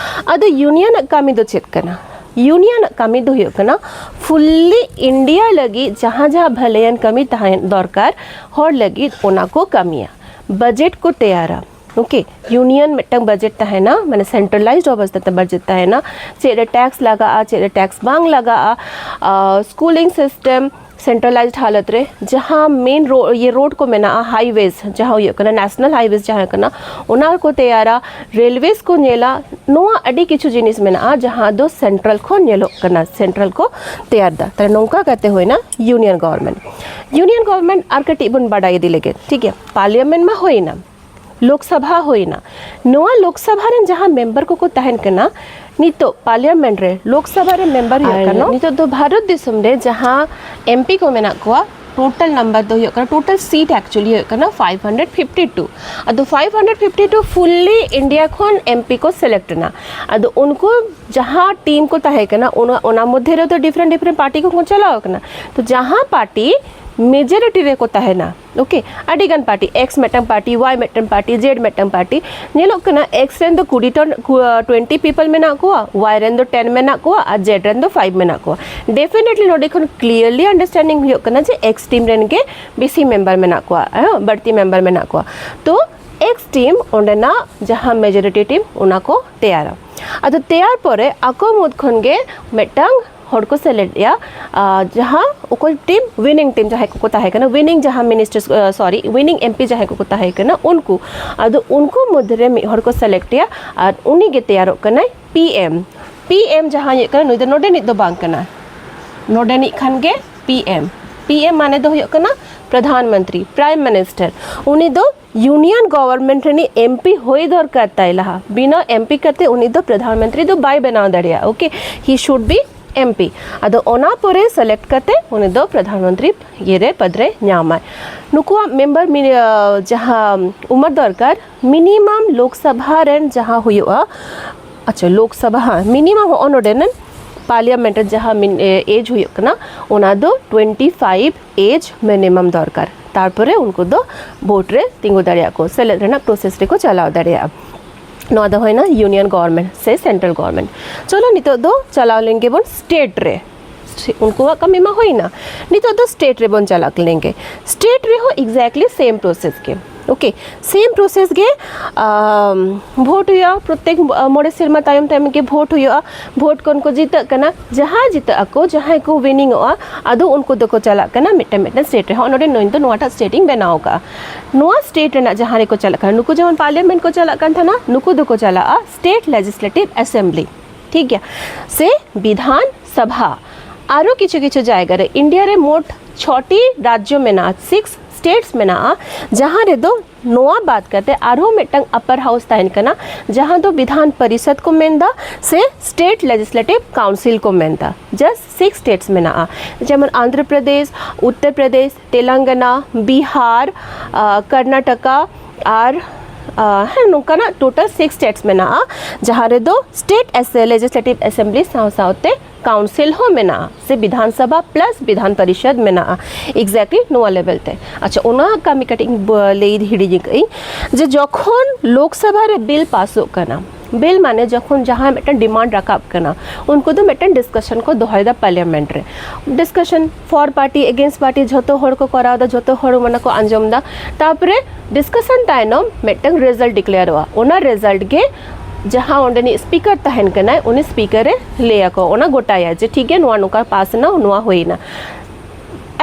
ᱟᱫᱚ ᱤᱭᱩᱱᱤᱭᱚᱱ ᱟᱜ ᱠᱟᱹᱢᱤ ᱫᱚ ᱪᱮᱫ ᱠᱟᱱᱟ? ᱤᱭᱩᱱᱤᱭᱚᱱ ᱟᱜ ᱠᱟᱹᱢᱤ ᱫᱚ ᱦᱩᱭᱩᱜ ᱠᱟᱱᱟ ᱯᱷᱩᱞᱞᱤ ᱤᱱᱰᱤᱭᱟ ᱞᱟᱹᱜᱤᱫ ᱡᱟᱦᱟᱸ ᱡᱟᱦᱟᱸ ᱵᱷᱟᱹᱞᱟᱹᱭᱟᱱ ᱠᱟᱹᱢᱤ ᱛᱟᱦᱮᱸ ᱫᱚᱨᱠᱟᱨ ᱦᱚᱲ ᱞᱟᱹᱜᱤᱫ, ᱚᱱᱟ ᱠᱚ ᱠᱟᱹᱢᱤᱭᱟ᱾ ᱵᱟᱡᱮᱴ ᱠᱚ ᱛᱮᱭᱟᱨᱟ᱾ ᱳᱠᱮ, ᱤᱭᱩᱱᱤᱭᱚᱱ ᱢᱤᱫᱴᱟᱝ ᱵᱟᱡᱮᱴ ᱛᱟᱦᱮᱱᱟ, ᱢᱟᱱᱮ ᱥᱮᱱᱴᱨᱟᱞᱟᱭᱤᱡᱰ ᱚᱵᱚᱥᱛᱟ ᱛᱮ ᱵᱟᱡᱮᱴ ᱛᱟᱦᱮᱱᱟ᱾ ᱪᱮᱫ ᱨᱮ ᱴᱮᱠᱥ ᱞᱟᱜᱟᱜᱼᱟ, ᱪᱮᱫ ᱨᱮ ᱴᱮᱠᱥ ᱵᱟᱝ ᱞᱟᱜᱟᱜᱼᱟ, ᱥᱠᱩᱞᱤᱝ ᱥᱤᱥᱴᱮᱢ ᱥᱮᱱᱴᱨᱟᱞᱟᱭᱤᱡᱰ ᱦᱟᱞᱚᱛ ᱨᱮ, ᱡᱟᱦᱟᱸ ᱢᱮᱱ ᱨᱳ-, ᱤᱭᱟᱹ ᱨᱳᱰ ᱠᱚ ᱢᱮᱱᱟᱜᱼᱟ, ᱦᱟᱭᱣᱮᱡᱽ ᱡᱟᱦᱟᱸ ᱦᱩᱭᱩᱜ ᱠᱟᱱᱟ, ᱱᱮᱥᱱᱟᱞ ᱦᱟᱭᱣᱮᱡᱽ ᱡᱟᱦᱟᱸ ᱦᱩᱭᱩᱜ ᱠᱟᱱᱟ, ᱚᱱᱟ ᱠᱚ ᱛᱮᱭᱟᱨᱟ, ᱨᱮᱞᱣᱮᱡᱽ ᱠᱚ ᱧᱮᱞᱟ᱾ ᱱᱚᱣᱟ ᱟᱹᱰᱤ ᱠᱤᱪᱷᱩ ᱡᱤᱱᱤᱥ ᱢᱮᱱᱟᱜᱼᱟ ᱡᱟᱦᱟᱸ ᱫᱚ ᱥᱮᱱᱴᱨᱟᱞ ᱠᱷᱚᱱ ᱧᱮᱞᱚᱜ ᱠᱟᱱᱟ, ᱥᱮᱱᱴᱨᱟᱞ ᱠᱚ ᱛᱮᱭᱟᱨ ᱫᱟ᱾ ᱛᱟᱦᱞᱮ ᱱᱚᱝᱠᱟ ᱠᱟᱛᱮ ᱦᱩᱭᱱᱟ ᱤᱭᱩᱱᱤᱭᱚᱱ ᱜᱚᱵᱷᱚᱨᱱᱢᱮᱱᱴ᱾ ᱤᱭᱩᱱᱤᱭᱚᱱ ᱜᱚᱵᱷᱚᱨᱱᱢᱮᱱᱴ ᱟᱨ ᱠᱟᱹᱴᱤᱡ ᱵᱚᱱ ᱵᱟᱰᱟᱭ ᱤᱫᱤ ᱞᱮᱜᱮ, ᱴᱷᱤᱠ ᱜᱮᱭᱟ? ᱯᱟᱨᱞᱤᱭᱟᱢᱮᱱᱴ ᱢᱟ ᱦᱩᱭᱱᱟ, ᱞᱳᱠᱥᱚᱵᱷᱟ ᱦᱩᱭᱱᱟ᱾ ᱱᱚᱣᱟ ᱞᱳᱠᱥᱚᱵᱷᱟ ᱨᱮᱱ ᱡᱟᱦᱟᱸ ᱢᱮᱢᱵᱟᱨ ᱠᱚᱠᱚ ᱛᱟᱦᱮᱱ ᱠᱟᱱᱟ, ᱱᱤᱛᱚᱜ ᱯᱟᱨᱞᱤᱭᱟᱢᱮᱱᱴ ᱨᱮ, ᱞᱳᱠᱥᱚᱵᱷᱟ ᱨᱮ ᱢᱮᱢᱵᱟᱨ ᱦᱩᱭᱩᱜ ᱟᱨ ᱠᱟᱱᱟ, ᱱᱤᱛᱚᱜ ᱫᱚ ᱵᱷᱟᱨᱚᱛ ᱫᱤᱥᱚᱢ ᱨᱮ ᱡᱟᱦᱟᱸ ᱮᱢᱯᱤ ᱠᱚ ᱢᱮᱱᱟᱜ ᱠᱚᱣᱟ, ᱴᱳᱴᱟᱞ ᱱᱟᱢᱵᱟᱨ ᱫᱚ ᱦᱩᱭᱩᱜ ᱠᱟᱱᱟ, ᱴᱳᱴᱟᱞ ᱥᱤᱴ ᱮᱠᱪᱩᱭᱮᱞᱤ ᱦᱩᱭᱩᱜ ᱠᱟᱱᱟ ᱯᱷᱟᱭᱤᱵᱷ ᱦᱟᱱᱰᱨᱮᱰ ᱯᱷᱤᱯᱴᱤ ᱴᱩ᱾ ᱟᱫᱚ five hundred fifty two fully India ᱠᱷᱚᱱ ᱮᱢᱯᱤ ᱠᱚ ᱥᱤᱞᱮᱠᱴ ᱮᱱᱟ᱾ ᱟᱫᱚ ᱩᱱᱠᱩ ᱡᱟᱦᱟᱸ ᱴᱤᱢ ᱠᱚ ᱛᱟᱦᱮᱸ ᱠᱟᱱᱟ, ᱚᱱᱟ, ᱚᱱᱟ ᱢᱚᱫᱽᱫᱷᱮ ᱨᱮᱫᱚ ᱰᱤᱯᱷᱟᱨᱮᱱᱴ ᱰᱤᱯᱷᱟᱨᱮᱱᱴ ᱯᱟᱨᱴᱤ ᱠᱚᱠᱚ ᱪᱟᱞᱟᱣ ᱟᱠᱟᱱᱟ᱾ ᱛᱚ ᱡᱟᱦᱟᱸ ᱯᱟᱨᱴᱤ ᱢᱮᱡᱚᱨᱤᱴᱤ ᱨᱮᱠᱚ ᱛᱟᱦᱮᱱᱟ, ᱳᱠᱮ, ᱟᱹᱰᱤ ᱜᱟᱱ ᱯᱟᱨᱴᱤ, ᱮᱠᱥ ᱢᱤᱫᱴᱟᱝ ᱯᱟᱨᱴᱤ, ᱣᱟᱭ ᱢᱤᱫᱴᱟᱝ ᱯᱟᱨᱴᱤ, ᱡᱮᱰ ᱢᱤᱫᱴᱟᱝ ᱯᱟᱨᱴᱤ, ᱧᱮᱞᱚᱜ ᱠᱟᱱᱟ ᱮᱠᱥ ᱨᱮᱱ ᱫᱚ ᱠᱩᱲᱤ ᱴᱚᱱ, ᱠᱩ-, ᱴᱩᱭᱮᱱᱴᱤ ᱯᱤᱯᱚᱞ ᱢᱮᱱᱟᱜ ᱠᱚᱣᱟ, ᱣᱟᱭ ᱨᱮᱱ ᱫᱚ ᱴᱮᱱ ᱢᱮᱱᱟᱜ ᱠᱚᱣᱟ ᱟᱨ ᱡᱮᱰ ᱨᱮᱱ ᱫᱚ ᱯᱷᱟᱭᱤᱵᱷ ᱢᱮᱱᱟᱜ ᱠᱚᱣᱟ᱾ ᱰᱮᱯᱷᱤᱱᱮᱴᱞᱤ ᱱᱚᱰᱮ ᱠᱷᱚᱱ ᱠᱞᱤᱭᱟᱨᱞᱤ ᱟᱱᱰᱟᱨᱥᱴᱮᱱᱰᱤᱝ ᱦᱩᱭᱩᱜ ᱠᱟᱱᱟ ᱡᱮ ᱮᱠᱥ ᱴᱤᱢ ᱨᱮᱱ ᱜᱮ ᱵᱮᱥᱤ ᱢᱮᱢᱵᱟᱨ ᱢᱮᱱᱟᱜ ᱠᱚᱣᱟ, ᱦᱮᱸ, ᱵᱟᱹᱲᱛᱤ ᱢᱮᱢᱵᱟᱨ ᱢᱮᱱᱟᱜ ᱠᱚᱣᱟ᱾ ᱛᱚ ᱮᱠᱥ ᱴᱤᱢ ᱚᱸᱰᱮᱱᱟᱜ ᱡᱟᱦᱟᱸ ᱢᱮᱡᱚᱨᱤᱴᱤ ᱴᱤᱢ, ᱚᱱᱟ ᱠᱚ ᱛᱮᱭᱟᱨᱟ᱾ ᱟᱫᱚ ᱛᱮᱭᱟᱨ ᱯᱚᱨᱮ ᱟᱠᱚ ᱢᱩᱫᱽ ᱠᱷᱚᱱ ᱜᱮ ᱢᱤᱫᱴᱟᱝ ᱦᱚᱲ ᱠᱚ ᱥᱮᱞᱮᱫ ᱮᱭᱟ, ᱟᱨ ᱡᱟᱦᱟᱸ ᱚᱠᱚᱭ ᱴᱤᱢ, ᱩᱭᱱᱤᱝ ᱴᱤᱢ ᱡᱟᱦᱟᱸᱭ ᱠᱚᱠᱚ ᱛᱟᱦᱮᱸ ᱠᱟᱱᱟ, ᱩᱭᱱᱤᱝ ᱡᱟᱦᱟᱸ ᱢᱤᱱᱤᱥᱴᱟᱨᱥ, ᱥᱚᱨᱤ, ᱩᱭᱱᱤᱝ ᱮᱢᱯᱤ ᱡᱟᱦᱟᱸᱭ ᱠᱚᱠᱚ ᱛᱟᱦᱮᱸ ᱠᱟᱱᱟ, ᱩᱱᱠᱩ, ᱟᱫᱚ ᱩᱱᱠᱩ ᱢᱚᱫᱽᱫᱷᱮ ᱨᱮ ᱢᱤᱫ ᱦᱚᱲ ᱠᱚ ᱥᱮᱞᱮᱠᱴ ᱮᱭᱟ ᱟᱨ ᱩᱱᱤ ᱜᱮ ᱛᱮᱭᱟᱨᱚᱜ ᱠᱟᱱᱟᱭ ᱯᱤ ᱮᱢ᱾ ᱯᱤ ᱮᱢ ᱡᱟᱦᱟᱸᱭ ᱦᱩᱭᱩᱜ ᱠᱟᱱᱟ, ᱱᱩᱭ ᱫᱚ ᱱᱚᱰᱮᱱᱤᱡ ᱫᱚ ᱵᱟᱝ ᱠᱟᱱᱟ, ᱱᱚᱰᱮᱱᱤᱡ ᱠᱷᱟᱱ ᱜᱮ ᱯᱤ ᱮᱢ᱾ ᱯᱤ ᱮᱢ ᱢᱟᱱᱮ ᱫᱚ ᱦᱩᱭᱩᱜ ᱠᱟᱱᱟ ᱯᱨᱚᱫᱷᱟᱱ ᱢᱚᱱᱛᱨᱤ, ᱯᱨᱟᱭᱤᱢ ᱢᱤᱱᱤᱥᱴᱟᱨ᱾ ᱩᱱᱤ ᱫᱚ ᱤᱭᱩᱱᱤᱭᱚᱱ ᱜᱚᱵᱷᱚᱨᱱᱢᱮᱱᱴ ᱨᱤᱱᱤᱡ ᱮᱢᱯᱤ ᱦᱩᱭ ᱫᱚᱨᱠᱟᱨ ᱛᱟᱭ ᱞᱟᱦᱟ᱾ ᱵᱤᱱᱟᱹ ᱮᱢᱯᱤ ᱠᱟᱛᱮ ᱩᱱᱤ ᱫᱚ ᱯᱨᱚᱫᱷᱟᱱ ᱢᱚᱱᱛᱨᱤ ᱫᱚ ᱵᱟᱭ ᱵᱮᱱᱟᱣ ᱫᱟᱲᱮᱭᱟᱜᱼᱟ᱾ Okay, he should be MP. ᱟᱫᱚ ᱚᱱᱟ ᱯᱚᱨᱮ ᱥᱤᱞᱮᱠᱴ ᱠᱟᱛᱮ ᱩᱱᱤ ᱫᱚ ᱯᱨᱚᱫᱷᱟᱱ ᱢᱚᱱᱛᱨᱤ ᱤᱭᱟᱹ ᱨᱮ, ᱯᱚᱫᱽ ᱨᱮ ᱧᱟᱢᱟᱭ᱾ ᱱᱩᱠᱩᱣᱟᱜ ᱢᱮᱢᱵᱟᱨ ᱢᱤ-, ᱟᱸ, ᱡᱟᱦᱟᱸ ᱩᱢᱟᱹᱨ ᱫᱚᱨᱠᱟᱨ, ᱢᱤᱱᱤᱢᱟᱢ ᱞᱳᱠᱥᱚᱵᱷᱟ ᱨᱮᱱ ᱡᱟᱦᱟᱸ ᱦᱩᱭᱩᱜᱼᱟ, ᱟᱪᱪᱷᱟ, ᱞᱳᱠᱥᱚᱵᱷᱟ, ᱦᱮᱸ, ᱢᱤᱱᱤᱢᱟᱢ ᱦᱚᱸᱜᱼᱚ ᱱᱚᱰᱮ ᱨᱮᱱ ᱯᱟᱨᱞᱤᱭᱟᱢᱮᱱᱴ ᱨᱮ ᱡᱟᱦᱟᱸ ᱢᱤᱱ-, ᱮ-, ᱮᱡᱽ ᱦᱩᱭᱩᱜ ᱠᱟᱱᱟ, ᱚᱱᱟ ᱫᱚ ᱴᱩᱭᱮᱱᱴᱤ ᱯᱷᱟᱭᱤᱵᱷ ᱮᱡᱽ ᱢᱤᱱᱤᱢᱟᱢ ᱫᱚᱨᱠᱟᱨ᱾ ᱛᱟᱨᱯᱚᱨᱮ ᱩᱱᱠᱩ ᱫᱚ ᱵᱷᱳᱴ ᱨᱮ ᱛᱤᱸᱜᱩ ᱫᱟᱲᱮᱭᱟᱜᱼᱟ ᱠᱚ, ᱥᱮᱞᱮᱫ ᱨᱮᱱᱟᱜ ᱯᱨᱚᱥᱮᱥ ᱨᱮᱠᱚ ᱪᱟᱞᱟᱣ ᱫᱟᱲᱮᱭᱟᱜᱼᱟ᱾ ᱱᱚᱣᱟ ᱫᱚ ᱦᱩᱭᱱᱟ ᱤᱭᱩᱱᱤᱭᱚᱱ ᱜᱚᱵᱷᱚᱨᱱᱢᱮᱱᱴ ᱥᱮ ᱥᱮᱱᱴᱨᱟᱞ ᱜᱚᱵᱷᱚᱨᱱᱢᱮᱱᱴ᱾ ᱪᱚᱞᱚ, ᱱᱤᱛᱚᱜ ᱫᱚ ᱪᱟᱞᱟᱣ ᱞᱮᱱ ᱜᱮᱵᱚᱱ ᱥᱴᱮᱴ ᱨᱮ᱾ ᱩᱱᱠᱩᱣᱟᱜ ᱠᱟᱹᱢᱤ ᱢᱟ ᱦᱩᱭᱱᱟ, ᱱᱤᱛᱚᱜ ᱫᱚ ᱥᱴᱮᱴ ᱨᱮᱵᱚᱱ ᱪᱟᱞᱟᱜ ᱞᱮᱱ ᱜᱮ᱾ ᱥᱴᱮᱴ ᱨᱮᱦᱚᱸ ᱮᱠᱡᱮᱠᱴᱞᱤ ᱥᱮᱢ ᱯᱨᱚᱥᱮᱥ ᱜᱮ᱾ ᱳᱠᱮ, ᱥᱮᱢ ᱯᱨᱚᱥᱮᱥ ᱜᱮ, ᱟᱢ, ᱵᱷᱳᱴ ᱦᱩᱭᱩᱜᱼᱟ, ᱯᱨᱚᱛᱮᱠ, ᱟ, ᱢᱚᱬᱮ ᱥᱮᱨᱢᱟ ᱛᱟᱭᱚᱢ ᱛᱟᱭᱚᱢ ᱜᱮ ᱵᱷᱳᱴ ᱦᱩᱭᱩᱜᱼᱟ᱾ ᱵᱷᱳᱴ ᱠᱷᱚᱱ ᱠᱚ ᱡᱤᱛᱟᱹᱜ ᱠᱟᱱᱟ, ᱡᱟᱦᱟᱸᱭ ᱡᱤᱛᱟᱹᱜ ᱟᱠᱚ, ᱡᱟᱦᱟᱸᱭ ᱠᱚ ᱣᱤᱱᱤᱝ ᱚᱜᱼᱟ, ᱟᱫᱚ ᱩᱱᱠᱩ ᱫᱚᱠᱚ ᱪᱟᱞᱟᱜ ᱠᱟᱱᱟ ᱢᱤᱫᱴᱮᱱ ᱢᱤᱫᱴᱮᱱ ᱥᱴᱮᱴ ᱨᱮ᱾ ᱦᱚᱸ, ᱱᱚᱰᱮ ᱱᱚᱣᱟ ᱫᱚ ᱱᱚᱣᱟᱴᱟᱜ ᱥᱴᱮᱴ ᱤᱧ ᱵᱮᱱᱟᱣ ᱟᱠᱟᱫᱼᱟ᱾ ᱱᱚᱣᱟ ᱥᱴᱮᱴ ᱨᱮᱱᱟᱜ ᱡᱟᱦᱟᱸ ᱨᱮᱠᱚ ᱪᱟᱞᱟᱜ ᱠᱟᱱᱟ, ᱱᱩᱠᱩ ᱡᱮᱢᱚᱱ ᱯᱟᱨᱞᱤᱭᱟᱢᱮᱱᱴ ᱠᱚ ᱪᱟᱞᱟᱜ ᱠᱟᱱ ᱛᱟᱦᱮᱱᱟ, ᱱᱩᱠᱩ ᱫᱚᱠᱚ ᱪᱟᱞᱟᱜᱼᱟ ᱥᱴᱮᱴ ᱞᱮᱡᱤᱥᱞᱮᱴᱤᱵᱷ ᱮᱥᱮᱢᱵᱞᱤ, ᱴᱷᱤᱠ ᱜᱮᱭᱟ, ᱥᱮ ᱵᱤᱫᱷᱟᱱ ᱥᱟᱵᱷᱟ᱾ ᱟᱨᱚ ᱠᱤᱪᱷᱩ ᱠᱤᱪᱷᱩ ᱡᱟᱭᱜᱟ ᱨᱮ ᱤᱱᱰᱤᱭᱟ ᱨᱮ ᱢᱳᱴ ᱪᱷᱚᱴᱤ ᱨᱟᱡᱽᱡᱚ ᱢᱮᱱᱟᱜᱼᱟ, ᱥᱤᱠᱥ ᱥᱴᱮᱴᱥ ᱢᱮᱱᱟᱜᱼᱟ, ᱡᱟᱦᱟᱸ ᱨᱮᱫᱚ ᱱᱚᱣᱟ ᱵᱟᱫ ᱠᱟᱛᱮ ᱟᱨᱦᱚᱸ ᱢᱤᱫᱴᱟᱝ ᱟᱯᱟᱨ ᱦᱟᱣᱩᱥ ᱛᱟᱦᱮᱱ ᱠᱟᱱᱟ, ᱡᱟᱦᱟᱸ ᱫᱚ ᱵᱤᱫᱷᱟᱱ ᱯᱚᱨᱤᱥᱚᱫᱽ ᱠᱚ ᱢᱮᱱᱫᱟ ᱥᱮ ᱥᱴᱮᱴ ᱞᱮᱡᱤᱥᱞᱮᱴᱤᱵᱷ ᱠᱟᱣᱩᱱᱥᱤᱞ ᱠᱚ ᱢᱮᱱᱫᱟ᱾ ᱡᱟᱥᱴ ᱥᱤᱠᱥ ᱥᱴᱮᱴᱥ ᱢᱮᱱᱟᱜᱼᱟ, ᱡᱮᱢᱚᱱ ᱟᱱᱫᱷᱨᱚ ᱯᱨᱚᱫᱮᱥ, ᱩᱛᱛᱚᱨ ᱯᱨᱚᱫᱮᱥ, ᱛᱮᱞᱮᱝᱜᱟᱱᱟ, ᱵᱤᱦᱟᱨ, ᱟᱨ, ᱠᱚᱨᱱᱟᱴᱚᱠᱟ ᱟᱨ, ᱟᱨ, ᱦᱮᱸ, ᱱᱚᱝᱠᱟᱱᱟᱜ ᱴᱳᱴᱟᱞ ᱥᱤᱠᱥ ᱥᱴᱮᱴᱥ ᱢᱮᱱᱟᱜᱼᱟ, ᱡᱟᱦᱟᱸ ᱨᱮᱫᱚ ᱥᱴᱮᱴ ᱞᱮᱡᱤᱥᱞᱮᱴᱤᱵᱷ ᱮᱥᱮᱢᱵᱞᱤ ᱥᱟᱶ ᱥᱟᱶᱛᱮ ᱠᱟᱣᱩᱱᱥᱤᱞ ᱦᱚᱸ ᱢᱮᱱᱟᱜᱼᱟ, ᱥᱮ ᱵᱤᱫᱷᱟᱱ ᱥᱚᱵᱷᱟ ᱯᱞᱟᱥ ᱵᱤᱫᱷᱟᱱ ᱯᱚᱨᱤᱥᱚᱫᱽ ᱢᱮᱱᱟᱜᱼᱟ᱾ ᱮᱠᱡᱮᱠᱴᱞᱤ ᱱᱚᱣᱟ ᱞᱮᱵᱮᱞ ᱛᱮ᱾ ᱟᱪᱪᱷᱟ, ᱚᱱᱟ ᱠᱟᱹᱢᱤ ᱠᱟᱹᱴᱤᱡ ᱤᱧ ᱵ-, ᱞᱟᱹᱭ ᱦᱤᱲᱤᱧ ᱟᱠᱟᱫᱟᱹᱧ, ᱡᱮ ᱡᱚᱠᱷᱚᱱ ᱞᱳᱠᱥᱚᱵᱷᱟ ᱨᱮ ᱵᱤᱞ ᱯᱟᱥᱚᱜ ᱠᱟᱱᱟ, ᱵᱤᱞ ᱢᱟᱱᱮ ᱡᱚᱠᱷᱚᱱ ᱡᱟᱦᱟᱸ ᱢᱤᱫᱴᱟᱝ ᱰᱤᱢᱟᱱᱰ ᱨᱟᱠᱟᱵ ᱠᱟᱱᱟ, ᱩᱱᱠᱩ ᱫᱚ ᱢᱤᱫᱴᱟᱝ ᱰᱤᱥᱠᱟᱥᱚᱱ ᱠᱚ ᱫᱚᱦᱚᱭᱮᱫᱟ ᱯᱟᱨᱞᱤᱭᱟᱢᱮᱱᱴ ᱨᱮ᱾ Discussion for party against party ᱡᱷᱚᱛᱚ ᱦᱚᱲ ᱠᱚ ᱠᱚᱨᱟᱣ ᱮᱫᱟ, ᱡᱷᱚᱛᱚ ᱦᱚᱲ ᱚᱱᱟ ᱠᱚ ᱟᱸᱡᱚᱢ ᱮᱫᱟ᱾ ᱛᱟᱨᱯᱚᱨᱮ ᱰᱤᱥᱠᱟᱥᱚᱱ ᱛᱟᱭᱱᱚᱢ ᱢᱤᱫᱴᱟᱝ ᱨᱮᱡᱟᱞᱴ ᱰᱤᱠᱞᱮᱭᱟᱨᱚᱜᱼᱟ᱾ ᱚᱱᱟ ᱨᱮᱡᱟᱞᱴ ᱜᱮ ᱡᱟᱦᱟᱸ ᱚᱸᱰᱮᱱᱤᱡ ᱥᱯᱤᱠᱟᱨ ᱛᱟᱦᱮᱱ ᱠᱟᱱᱟᱭ, ᱩᱱᱤ ᱥᱯᱤᱠᱟᱨᱮ ᱞᱟᱹᱭ ᱟᱠᱚ, ᱚᱱᱟ ᱜᱚᱴᱟᱭᱟ ᱡᱮ ᱴᱷᱤᱠ ᱜᱮᱭᱟ, ᱱᱚᱣᱟ ᱱᱚᱝᱠᱟ ᱯᱟᱥ ᱮᱱᱟ, ᱱᱚᱣᱟ ᱦᱩᱭ ᱮᱱᱟ᱾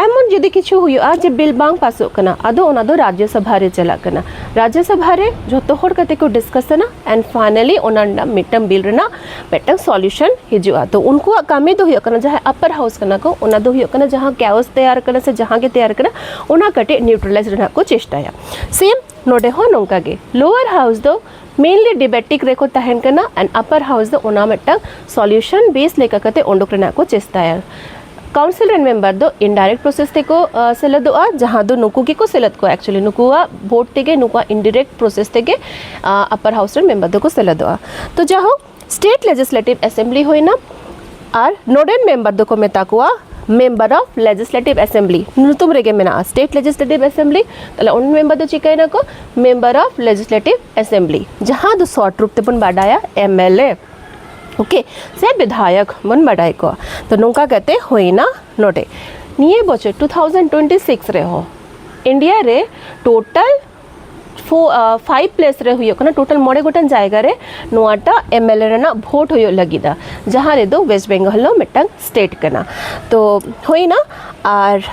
ᱮᱢᱚᱱ ᱡᱩᱫᱤ ᱠᱤᱪᱷᱩ ᱦᱩᱭᱩᱜᱼᱟ ᱡᱮ ᱵᱤᱞ ᱵᱟᱝ ᱯᱟᱥᱚᱜ ᱠᱟᱱᱟ, ᱟᱫᱚ ᱚᱱᱟ ᱫᱚ ᱨᱟᱡᱽᱡᱚ ᱥᱚᱵᱷᱟ ᱨᱮ ᱪᱟᱞᱟᱜ ᱠᱟᱱᱟ᱾ ᱨᱟᱡᱽᱡᱚ ᱥᱚᱵᱷᱟ ᱨᱮ ᱡᱷᱚᱛᱚ ᱦᱚᱲ ᱠᱟᱛᱮ ᱠᱚ ᱰᱤᱥᱠᱟᱥ ᱮᱱᱟ, and finally ᱚᱱᱟ ᱨᱮᱱᱟᱜ ᱢᱤᱫᱴᱟᱝ ᱵᱤᱞ ᱨᱮᱱᱟᱜ ᱢᱤᱫᱴᱟᱝ ᱥᱚᱞᱩᱥᱚᱱ ᱦᱤᱡᱩᱜᱼᱟ᱾ ᱛᱚ ᱩᱱᱠᱩᱣᱟᱜ ᱠᱟᱹᱢᱤ ᱫᱚ ᱦᱩᱭᱩᱜ ᱠᱟᱱᱟ, ᱡᱟᱦᱟᱸᱭ ᱟᱯᱟᱨ ᱦᱟᱣᱩᱥ ᱠᱟᱱᱟ ᱠᱚ, ᱚᱱᱟ ᱫᱚ ᱦᱩᱭᱩᱜ ᱠᱟᱱᱟ ᱡᱟᱦᱟᱸ ᱠᱮᱣᱚᱥ ᱛᱮᱭᱟᱨ ᱠᱟᱱᱟ ᱥᱮ ᱡᱟᱦᱟᱸ ᱜᱮ ᱛᱮᱭᱟᱨ ᱠᱟᱱᱟ, ᱚᱱᱟ ᱠᱟᱹᱴᱤᱡ ᱱᱤᱭᱩᱴᱨᱟᱞᱟᱭᱤᱡᱽ ᱨᱮᱱᱟᱜ ᱠᱚ ᱪᱮᱥᱴᱟᱭᱟ᱾ ᱥᱮᱢ ᱱᱚᱰᱮ ᱦᱚᱸ ᱱᱚᱝᱠᱟ ᱜᱮ, ᱞᱳᱣᱟᱨ ᱦᱟᱣᱩᱥ ᱫᱚ ᱢᱮᱱᱞᱤ ᱰᱤᱵᱮᱴᱤᱠ ᱨᱮᱠᱚ ᱛᱟᱦᱮᱱ ᱠᱟᱱᱟ, and ᱟᱯᱟᱨ ᱦᱟᱣᱩᱥ ᱫᱚ ᱚᱱᱟ ᱢᱤᱫᱴᱟᱝ ᱥᱚᱞᱩᱥᱚᱱ ᱵᱮᱥ ᱞᱮᱠᱟ ᱠᱟᱛᱮ ᱩᱰᱩᱠ ᱨᱮᱱᱟᱜ ᱠᱚ ᱪᱮᱥᱴᱟᱭᱟ᱾ ᱠᱟᱣᱩᱱᱥᱤᱞ ᱨᱮᱱ ᱢᱮᱢᱵᱟᱨ ᱫᱚ ᱤᱱᱰᱟᱭᱨᱮᱠᱴ ᱯᱨᱚᱥᱮᱥ ᱛᱮᱠᱚ, ᱟ, ᱥᱮᱞᱮᱫᱚᱜᱼᱟ, ᱡᱟᱦᱟᱸ ᱫᱚ ᱱᱩᱠᱩ ᱜᱮᱠᱚ ᱥᱮᱞᱮᱫ ᱠᱚᱣᱟ᱾ ᱮᱠᱪᱩᱭᱮᱞᱤ ᱱᱩᱠᱩᱣᱟᱜ ᱵᱷᱳᱴ ᱛᱮᱜᱮ, ᱱᱩᱠᱩᱣᱟᱜ ᱤᱱᱰᱟᱭᱨᱮᱠᱴ ᱯᱨᱚᱥᱮᱥ ᱛᱮᱜᱮ, ᱟ, ᱟᱯᱟᱨ ᱦᱟᱣᱩᱥ ᱨᱮᱱ ᱢᱮᱢᱵᱟᱨ ᱫᱚᱠᱚ ᱥᱮᱞᱮᱫᱚᱜᱼᱟ᱾ ᱛᱚ ᱡᱟᱭᱦᱳᱠ, ᱥᱴᱮᱴ ᱞᱮᱡᱤᱥᱞᱮᱴᱤᱵᱷ ᱮᱥᱮᱢᱵᱞᱤ ᱦᱩᱭᱱᱟ, ᱟᱨ ᱱᱚᱰᱮᱱ ᱢᱮᱢᱵᱟᱨ ᱫᱚᱠᱚ ᱢᱮᱛᱟ ᱠᱚᱣᱟ ᱢᱮᱢᱵᱟᱨ ᱚᱯᱷ ᱞᱮᱡᱤᱥᱞᱮᱴᱤᱵᱷ ᱮᱥᱮᱢᱵᱞᱤ᱾ ᱧᱩᱛᱩᱢ ᱨᱮᱜᱮ ᱢᱮᱱᱟᱜᱼᱟ ᱥᱴᱮᱴ ᱞᱮᱡᱤᱥᱞᱮᱴᱤᱵᱷ ᱮᱥᱮᱢᱵᱞᱤ, ᱛᱟᱦᱞᱮ ᱚᱱᱟ ᱢᱮᱢᱵᱟᱨ ᱫᱚ ᱪᱤᱠᱟᱹᱭᱮᱱᱟ ᱠᱚ? ᱢᱮᱢᱵᱟᱨ ᱚᱯᱷ ᱞᱮᱡᱤᱥᱞᱮᱴᱤᱵᱷ ᱮᱥᱮᱢᱵᱞᱤ, ᱡᱟᱦᱟᱸ ᱫᱚ ᱥᱚᱨᱴ ᱨᱩᱯ ᱛᱮᱵᱚᱱ ᱵᱟᱰᱟᱭᱟ ᱮᱢ ᱮᱞ ᱮ᱾ ᱳᱠᱮ, ᱥᱮ ᱵᱤᱫᱷᱟᱭᱚᱠ ᱵᱚᱱ ᱵᱟᱰᱟᱭ ᱠᱚᱣᱟ᱾ ᱛᱚ ᱱᱚᱝᱠᱟ ᱠᱟᱛᱮ ᱦᱩᱭᱱᱟ ᱱᱚᱰᱮ᱾ ᱱᱤᱭᱟᱹ ᱵᱚᱪᱷᱚᱨ ᱴᱩ ᱛᱷᱟᱣᱡᱮᱱᱰ ᱴᱩᱭᱮᱱᱴᱤ ᱥᱤᱠᱥ ᱨᱮᱦᱚᱸ ᱤᱱᱰᱤᱭᱟ ᱨᱮ ᱴᱳᱴᱟᱞ ᱯᱷᱳ-, ᱟ, ᱯᱷᱟᱭᱤᱵᱷ ᱯᱞᱮᱥ ᱨᱮ ᱦᱩᱭᱩᱜ ᱠᱟᱱᱟ, ᱴᱳᱴᱟᱞ ᱢᱚᱬᱮ ᱜᱚᱴᱟᱝ ᱡᱟᱭᱜᱟ ᱨᱮ ᱱᱚᱣᱟᱴᱟᱜ ᱮᱢ ᱮᱞ ᱮ ᱨᱮᱱᱟᱜ ᱵᱷᱳᱴ ᱦᱩᱭᱩᱜ ᱞᱟᱹᱜᱤᱫᱼᱟ, ᱡᱟᱦᱟᱸ ᱨᱮᱫᱚ ᱣᱮᱥᱴ ᱵᱮᱝᱜᱚᱞ ᱦᱚᱸ ᱢᱤᱫᱴᱟᱝ ᱥᱴᱮᱴ ᱠᱟᱱᱟ᱾ ᱛᱚ ᱦᱩᱭᱱᱟ, ᱟᱨ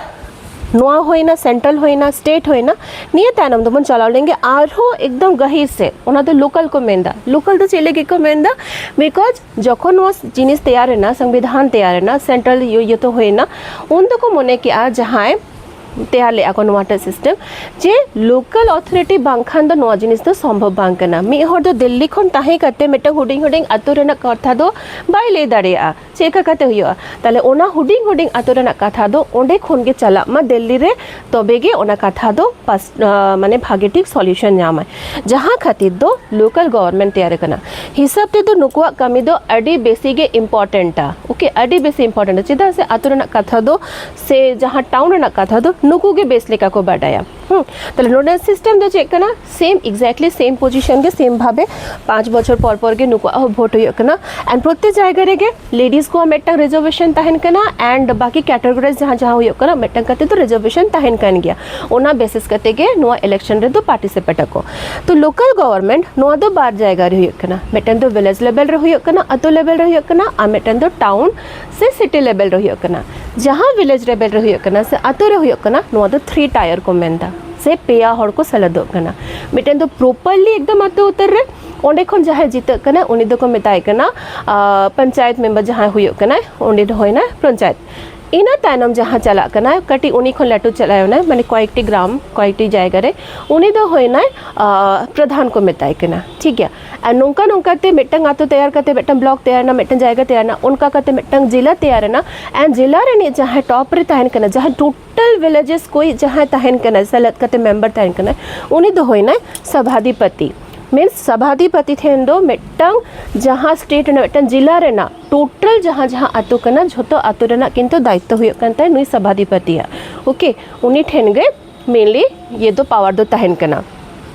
ᱱᱚᱣᱟ ᱦᱩᱭᱱᱟ, ᱥᱮᱱᱴᱨᱟᱞ ᱦᱩᱭᱱᱟ, ᱥᱴᱮᱴ ᱦᱩᱭᱱᱟ᱾ ᱱᱤᱭᱟᱹ ᱛᱟᱭᱱᱚᱢ ᱫᱚᱵᱚᱱ ᱪᱟᱞᱟᱣ ᱞᱮᱱᱜᱮ ᱟᱨᱦᱚᱸ ᱮᱠᱫᱚᱢ ᱜᱟᱹᱦᱤᱨ ᱥᱮᱫ, ᱚᱱᱟ ᱫᱚ ᱞᱳᱠᱟᱞ ᱠᱚ ᱢᱮᱱᱫᱟ᱾ ᱞᱳᱠᱟᱞ ᱫᱚ ᱪᱮᱫ ᱞᱟᱹᱜᱤᱫ ᱠᱚ ᱢᱮᱱᱫᱟ? ᱵᱤᱠᱚᱡᱽ ᱡᱚᱠᱷᱚᱱ ᱱᱚᱣᱟ ᱡᱤᱱᱤᱥ ᱛᱮᱭᱟᱨ ᱮᱱᱟ, ᱥᱚᱝᱵᱤᱫᱷᱟᱱ ᱛᱮᱭᱟᱨ ᱮᱱᱟ, ᱥᱮᱱᱴᱨᱟᱞ ᱤᱭᱟᱹ, ᱤᱭᱟᱹ ᱛᱚ ᱦᱩᱭᱱᱟ, ᱩᱱ ᱫᱚᱠᱚ ᱢᱚᱱᱮ ᱠᱮᱜᱼᱟ ᱡᱟᱦᱟᱸᱭ ᱛᱮᱭᱟᱨ ᱞᱮᱫᱼᱟ ᱠᱚ ᱱᱚᱣᱟᱴᱟᱜ ᱥᱤᱥᱴᱮᱢ, ᱡᱮ ᱞᱳᱠᱟᱞ ᱚᱛᱷᱚᱨᱤᱴᱤ ᱵᱟᱝᱠᱷᱟᱱ ᱫᱚ ᱱᱚᱣᱟ ᱡᱤᱱᱤᱥ ᱫᱚ ᱥᱚᱢᱵᱷᱚᱵ ᱵᱟᱝ ᱠᱟᱱᱟ᱾ ᱢᱤᱫ ᱦᱚᱲ ᱫᱚ ᱫᱤᱞᱞᱤ ᱠᱷᱚᱱ ᱛᱟᱦᱮᱸ ᱠᱟᱛᱮ ᱢᱤᱫᱴᱟᱝ ᱦᱩᱰᱤᱧ ᱦᱩᱰᱤᱧ ᱟᱛᱳ ᱨᱮᱱᱟᱜ ᱠᱟᱛᱷᱟ ᱫᱚ ᱵᱟᱭ ᱞᱟᱹᱭ ᱫᱟᱲᱮᱭᱟᱜᱼᱟ᱾ ᱪᱮᱫ ᱞᱮᱠᱟ ᱠᱟᱛᱮ ᱦᱩᱭᱩᱜᱼᱟ? ᱛᱟᱦᱞᱮ ᱚᱱᱟ ᱦᱩᱰᱤᱧ ᱦᱩᱰᱤᱧ ᱟᱛᱳ ᱨᱮᱱᱟᱜ ᱠᱟᱛᱷᱟ ᱫᱚ ᱚᱸᱰᱮ ᱠᱷᱚᱱ ᱜᱮ ᱪᱟᱞᱟᱜ ᱢᱟ ᱫᱤᱞᱞᱤ ᱨᱮ, ᱛᱚᱵᱮ ᱜᱮ ᱚᱱᱟ ᱠᱟᱛᱷᱟ ᱫᱚ ᱯᱟᱥ-, ᱟᱸ, ᱢᱟᱱᱮ ᱵᱷᱟᱜᱮ ᱴᱷᱤᱠ ᱥᱚᱞᱤᱭᱩᱥᱚᱱ ᱧᱟᱢᱟᱭ᱾ ᱡᱟᱦᱟᱸ ᱠᱷᱟᱹᱛᱤᱨ ᱫᱚ ᱞᱳᱠᱟᱞ ᱜᱚᱵᱷᱚᱨᱱᱢᱮᱱᱴ ᱛᱮᱭᱟᱨ ᱟᱠᱟᱱᱟ᱾ ᱦᱤᱥᱟᱹᱵ ᱛᱮᱫᱚ ᱱᱩᱠᱩᱣᱟᱜ ᱠᱟᱹᱢᱤ ᱫᱚ ᱟᱹᱰᱤ ᱵᱮᱥᱤ ᱜᱮ ᱤᱢᱯᱚᱨᱴᱮᱱᱴᱟ, ᱳᱠᱮ, ᱟᱹᱰᱤ ᱵᱮᱥᱤ ᱤᱢᱯᱚᱨᱴᱮᱱᱴᱟ᱾ ᱪᱮᱫᱟᱜ ᱥᱮ ᱟᱛᱳ ᱨᱮᱱᱟᱜ ᱠᱟᱛᱷᱟ ᱫᱚ ᱥᱮ ᱡᱟᱦᱟᱸ ᱴᱟᱣᱩᱱ ᱨᱮᱱᱟᱜ ᱠᱟᱛᱷᱟ ᱫᱚ ᱱᱩᱠᱩ ᱜᱮ ᱵᱮᱥ ᱞᱮᱠᱟ ᱠᱚ ᱵᱟᱰᱟᱭᱟ᱾ ᱦᱩᱸ, ᱛᱟᱦᱞᱮ ᱱᱚᱰᱮ ᱥᱤᱥᱴᱮᱢ ᱫᱚ ᱪᱮᱫ ᱠᱟᱱᱟ? ᱥᱮᱢ, ᱮᱠᱡᱮᱠᱴᱞᱤ ᱥᱮᱢ ᱯᱚᱡᱤᱥᱚᱱ ᱜᱮ, ᱥᱮᱢ ᱵᱷᱟᱵᱮ ᱯᱟᱸᱪ ᱵᱚᱪᱷᱚᱨ ᱯᱚᱨ ᱯᱚᱨ ᱜᱮ ᱱᱩᱠᱩᱣᱟᱜ ᱦᱚᱸ ᱵᱷᱳᱴ ᱦᱩᱭᱩᱜ ᱠᱟᱱᱟ᱾ ᱮᱱᱰ ᱯᱨᱚᱛᱮᱠ ᱡᱟᱭᱜᱟ ᱨᱮᱜᱮ ᱞᱮᱰᱤᱡᱽ ᱠᱚᱣᱟᱜ ᱢᱤᱫᱴᱟᱝ ᱨᱤᱡᱟᱨᱵᱷᱮᱥᱚᱱ ᱛᱟᱦᱮᱱ ᱠᱟᱱᱟ, ᱮᱱᱰ ᱵᱟᱠᱤ ᱠᱮᱴᱟᱜᱚᱨᱤᱡᱽ ᱡᱟᱦᱟᱸ ᱡᱟᱦᱟᱸ ᱦᱩᱭᱩᱜ ᱠᱟᱱᱟ, ᱢᱤᱫᱴᱟᱝ ᱠᱟᱛᱮ ᱫᱚ ᱨᱤᱡᱟᱨᱵᱷᱮᱥᱚᱱ ᱛᱟᱦᱮᱱ ᱠᱟᱱ ᱜᱮᱭᱟ᱾ ᱚᱱᱟ ᱵᱮᱥᱤᱥ ᱠᱟᱛᱮ ᱜᱮ ᱱᱚᱣᱟ ᱤᱞᱮᱠᱥᱚᱱ ᱨᱮᱫᱚ ᱯᱟᱨᱴᱤᱥᱤᱯᱮᱴ ᱟᱠᱚ᱾ ᱛᱚ ᱞᱳᱠᱟᱞ ᱜᱚᱵᱷᱚᱨᱱᱢᱮᱱᱴ ᱱᱚᱣᱟ ᱫᱚ ᱵᱟᱨ ᱡᱟᱭᱜᱟ ᱨᱮ ᱦᱩᱭᱩᱜ ᱠᱟᱱᱟ, ᱢᱤᱫᱴᱟᱝ ᱫᱚ ᱵᱷᱤᱞᱮᱡᱽ ᱞᱮᱵᱮᱞ ᱨᱮ ᱦᱩᱭᱩᱜ ᱠᱟᱱᱟ, ᱟᱛᱳ ᱞᱮᱵᱮᱞ ᱨᱮ ᱦᱩᱭᱩᱜ ᱠᱟᱱᱟ, ᱟᱨ ᱢᱤᱫᱴᱟᱝ ᱫᱚ ᱴᱟᱣᱩᱱ ᱥᱮ ᱥᱤᱴᱤ ᱞᱮᱵᱮᱞ ᱨᱮ ᱦᱩᱭᱩᱜ ᱠᱟᱱᱟ᱾ ᱡᱟᱦᱟᱸ ᱵᱷᱤᱞᱮᱡᱽ ᱞᱮᱵᱮᱞ ᱨᱮ ᱦᱩᱭᱩᱜ ᱠᱟᱱᱟ ᱥᱮ ᱟᱛᱳ ᱨᱮ ᱦᱩᱭᱩᱜ ᱠᱟᱱᱟ, ᱱᱚᱣᱟ ᱫᱚ ᱛᱷᱨᱤ ᱴᱟᱭᱟᱨ ᱠᱚ ᱢᱮᱱᱫᱟ, ᱥᱮ ᱯᱮᱭᱟ ᱦᱚᱲ ᱠᱚ ᱥᱮᱞᱮᱫᱚᱜ ᱠᱟᱱᱟ᱾ ᱢᱤᱫᱴᱮᱱ ᱫᱚ ᱯᱨᱚᱯᱟᱨᱞᱤ ᱮᱠᱫᱚᱢ ᱟᱛᱳ ᱩᱛᱟᱹᱨ ᱨᱮ, ᱚᱸᱰᱮ ᱠᱷᱚᱱ ᱡᱟᱦᱟᱸᱭ ᱡᱤᱛᱟᱹᱜ ᱠᱟᱱᱟ ᱩᱱᱤ ᱫᱚᱠᱚ ᱢᱮᱛᱟᱭ ᱠᱟᱱᱟ, ᱟᱸ, ᱯᱚᱧᱪᱟᱭᱮᱛ ᱢᱮᱢᱵᱟᱨ ᱡᱟᱦᱟᱸᱭ ᱦᱩᱭᱩᱜ ᱠᱟᱱᱟᱭ, ᱩᱱᱤ ᱫᱚ ᱦᱩᱭᱱᱟᱭ ᱯᱚᱧᱪᱟᱭᱮᱛ᱾ ᱤᱱᱟᱹ ᱛᱟᱭᱱᱚᱢ ᱡᱟᱦᱟᱸ ᱪᱟᱞᱟᱜ ᱠᱟᱱᱟᱭ, ᱠᱟᱹᱴᱤᱡ ᱩᱱᱤ ᱠᱷᱚᱱ ᱞᱟᱹᱴᱩ ᱪᱟᱞᱟᱣ ᱮᱱᱟᱭ, ᱢᱟᱱᱮ ᱠᱚᱭᱮᱠᱴᱤ ᱜᱨᱟᱢ, ᱠᱚᱭᱮᱠᱴᱤ ᱡᱟᱭᱜᱟ ᱨᱮ, ᱩᱱᱤ ᱫᱚ ᱦᱩᱭᱱᱟᱭ, ᱟᱸ, ᱯᱨᱚᱫᱷᱟᱱ ᱠᱚ ᱢᱮᱛᱟᱭ ᱠᱟᱱᱟ, ᱴᱷᱤᱠ ᱜᱮᱭᱟ᱾ ᱟᱨ ᱱᱚᱝᱠᱟ ᱱᱚᱝᱠᱟ ᱛᱮ ᱢᱤᱫᱴᱟᱝ ᱟᱛᱳ ᱛᱮᱭᱟᱨ ᱠᱟᱛᱮ, ᱢᱤᱫᱴᱟᱝ ᱵᱞᱚᱠ ᱛᱮᱭᱟᱨ ᱮᱱᱟ, ᱢᱤᱫᱴᱟᱝ ᱡᱟᱭᱜᱟ ᱛᱮᱭᱟᱨ ᱮᱱᱟ, ᱚᱱᱠᱟ ᱠᱟᱛᱮ ᱢᱤᱫᱴᱟᱝ ᱡᱮᱞᱟ ᱛᱮᱭᱟᱨ ᱮᱱᱟ᱾ ᱮᱱᱰ ᱡᱮᱞᱟ ᱨᱤᱱᱤᱡ ᱡᱟᱦᱟᱸᱭ ᱴᱚᱯ ᱨᱮ ᱛᱟᱦᱮᱱ ᱠᱟᱱᱟ, ᱡᱟᱦᱟᱸ ᱴᱳᱴᱟᱞ ᱵᱷᱤᱞᱮᱡᱮᱥ ᱠᱚᱭᱤᱡ ᱡᱟᱦᱟᱸᱭ ᱛᱟᱦᱮᱱ ᱠᱟᱱᱟᱭ, ᱥᱮᱞᱮᱫ ᱠᱟᱛᱮ ᱢᱮᱢᱵᱟᱨ ᱛᱟᱦᱮᱱ ᱠᱟᱱᱟᱭ, ᱩᱱᱤ ᱫᱚ ᱦᱩᱭᱱᱟᱭ ᱥᱚᱵᱷᱟᱫᱷᱤᱯᱟᱛᱤ᱾ ᱢᱤᱱᱥ ᱥᱚᱵᱷᱟᱫᱷᱤᱯᱟᱛᱤ ᱴᱷᱮᱱ ᱫᱚ ᱢᱤᱫᱴᱟᱝ ᱡᱟᱦᱟᱸ ᱥᱴᱮᱴ ᱨᱮᱱᱟᱜ ᱢᱤᱫᱴᱟᱝ ᱡᱮᱞᱟ ᱨᱮᱱᱟᱜ ᱴᱳᱴᱟᱞ ᱡᱟᱦᱟᱸ ᱡᱟᱦᱟᱸ ᱟᱛᱳ ᱠᱟᱱᱟ, ᱡᱷᱚᱛᱚ ᱟᱛᱳ ᱨᱮᱱᱟᱜ ᱠᱤᱱᱛᱩ ᱫᱟᱭᱤᱛᱛᱚ ᱦᱩᱭᱩᱜ ᱠᱟᱱ ᱛᱟᱭᱟ ᱱᱩᱭ ᱥᱚᱵᱷᱟᱫᱷᱤᱯᱟᱛᱤᱭᱟᱜ᱾ ᱳᱠᱮ, ᱩᱱᱤ ᱴᱷᱮᱱ ᱜᱮ ᱢᱮᱱᱞᱤ ᱤᱭᱟᱹ ᱫᱚ ᱯᱟᱣᱟᱨ ᱫᱚ ᱛᱟᱦᱮᱱ ᱠᱟᱱᱟ᱾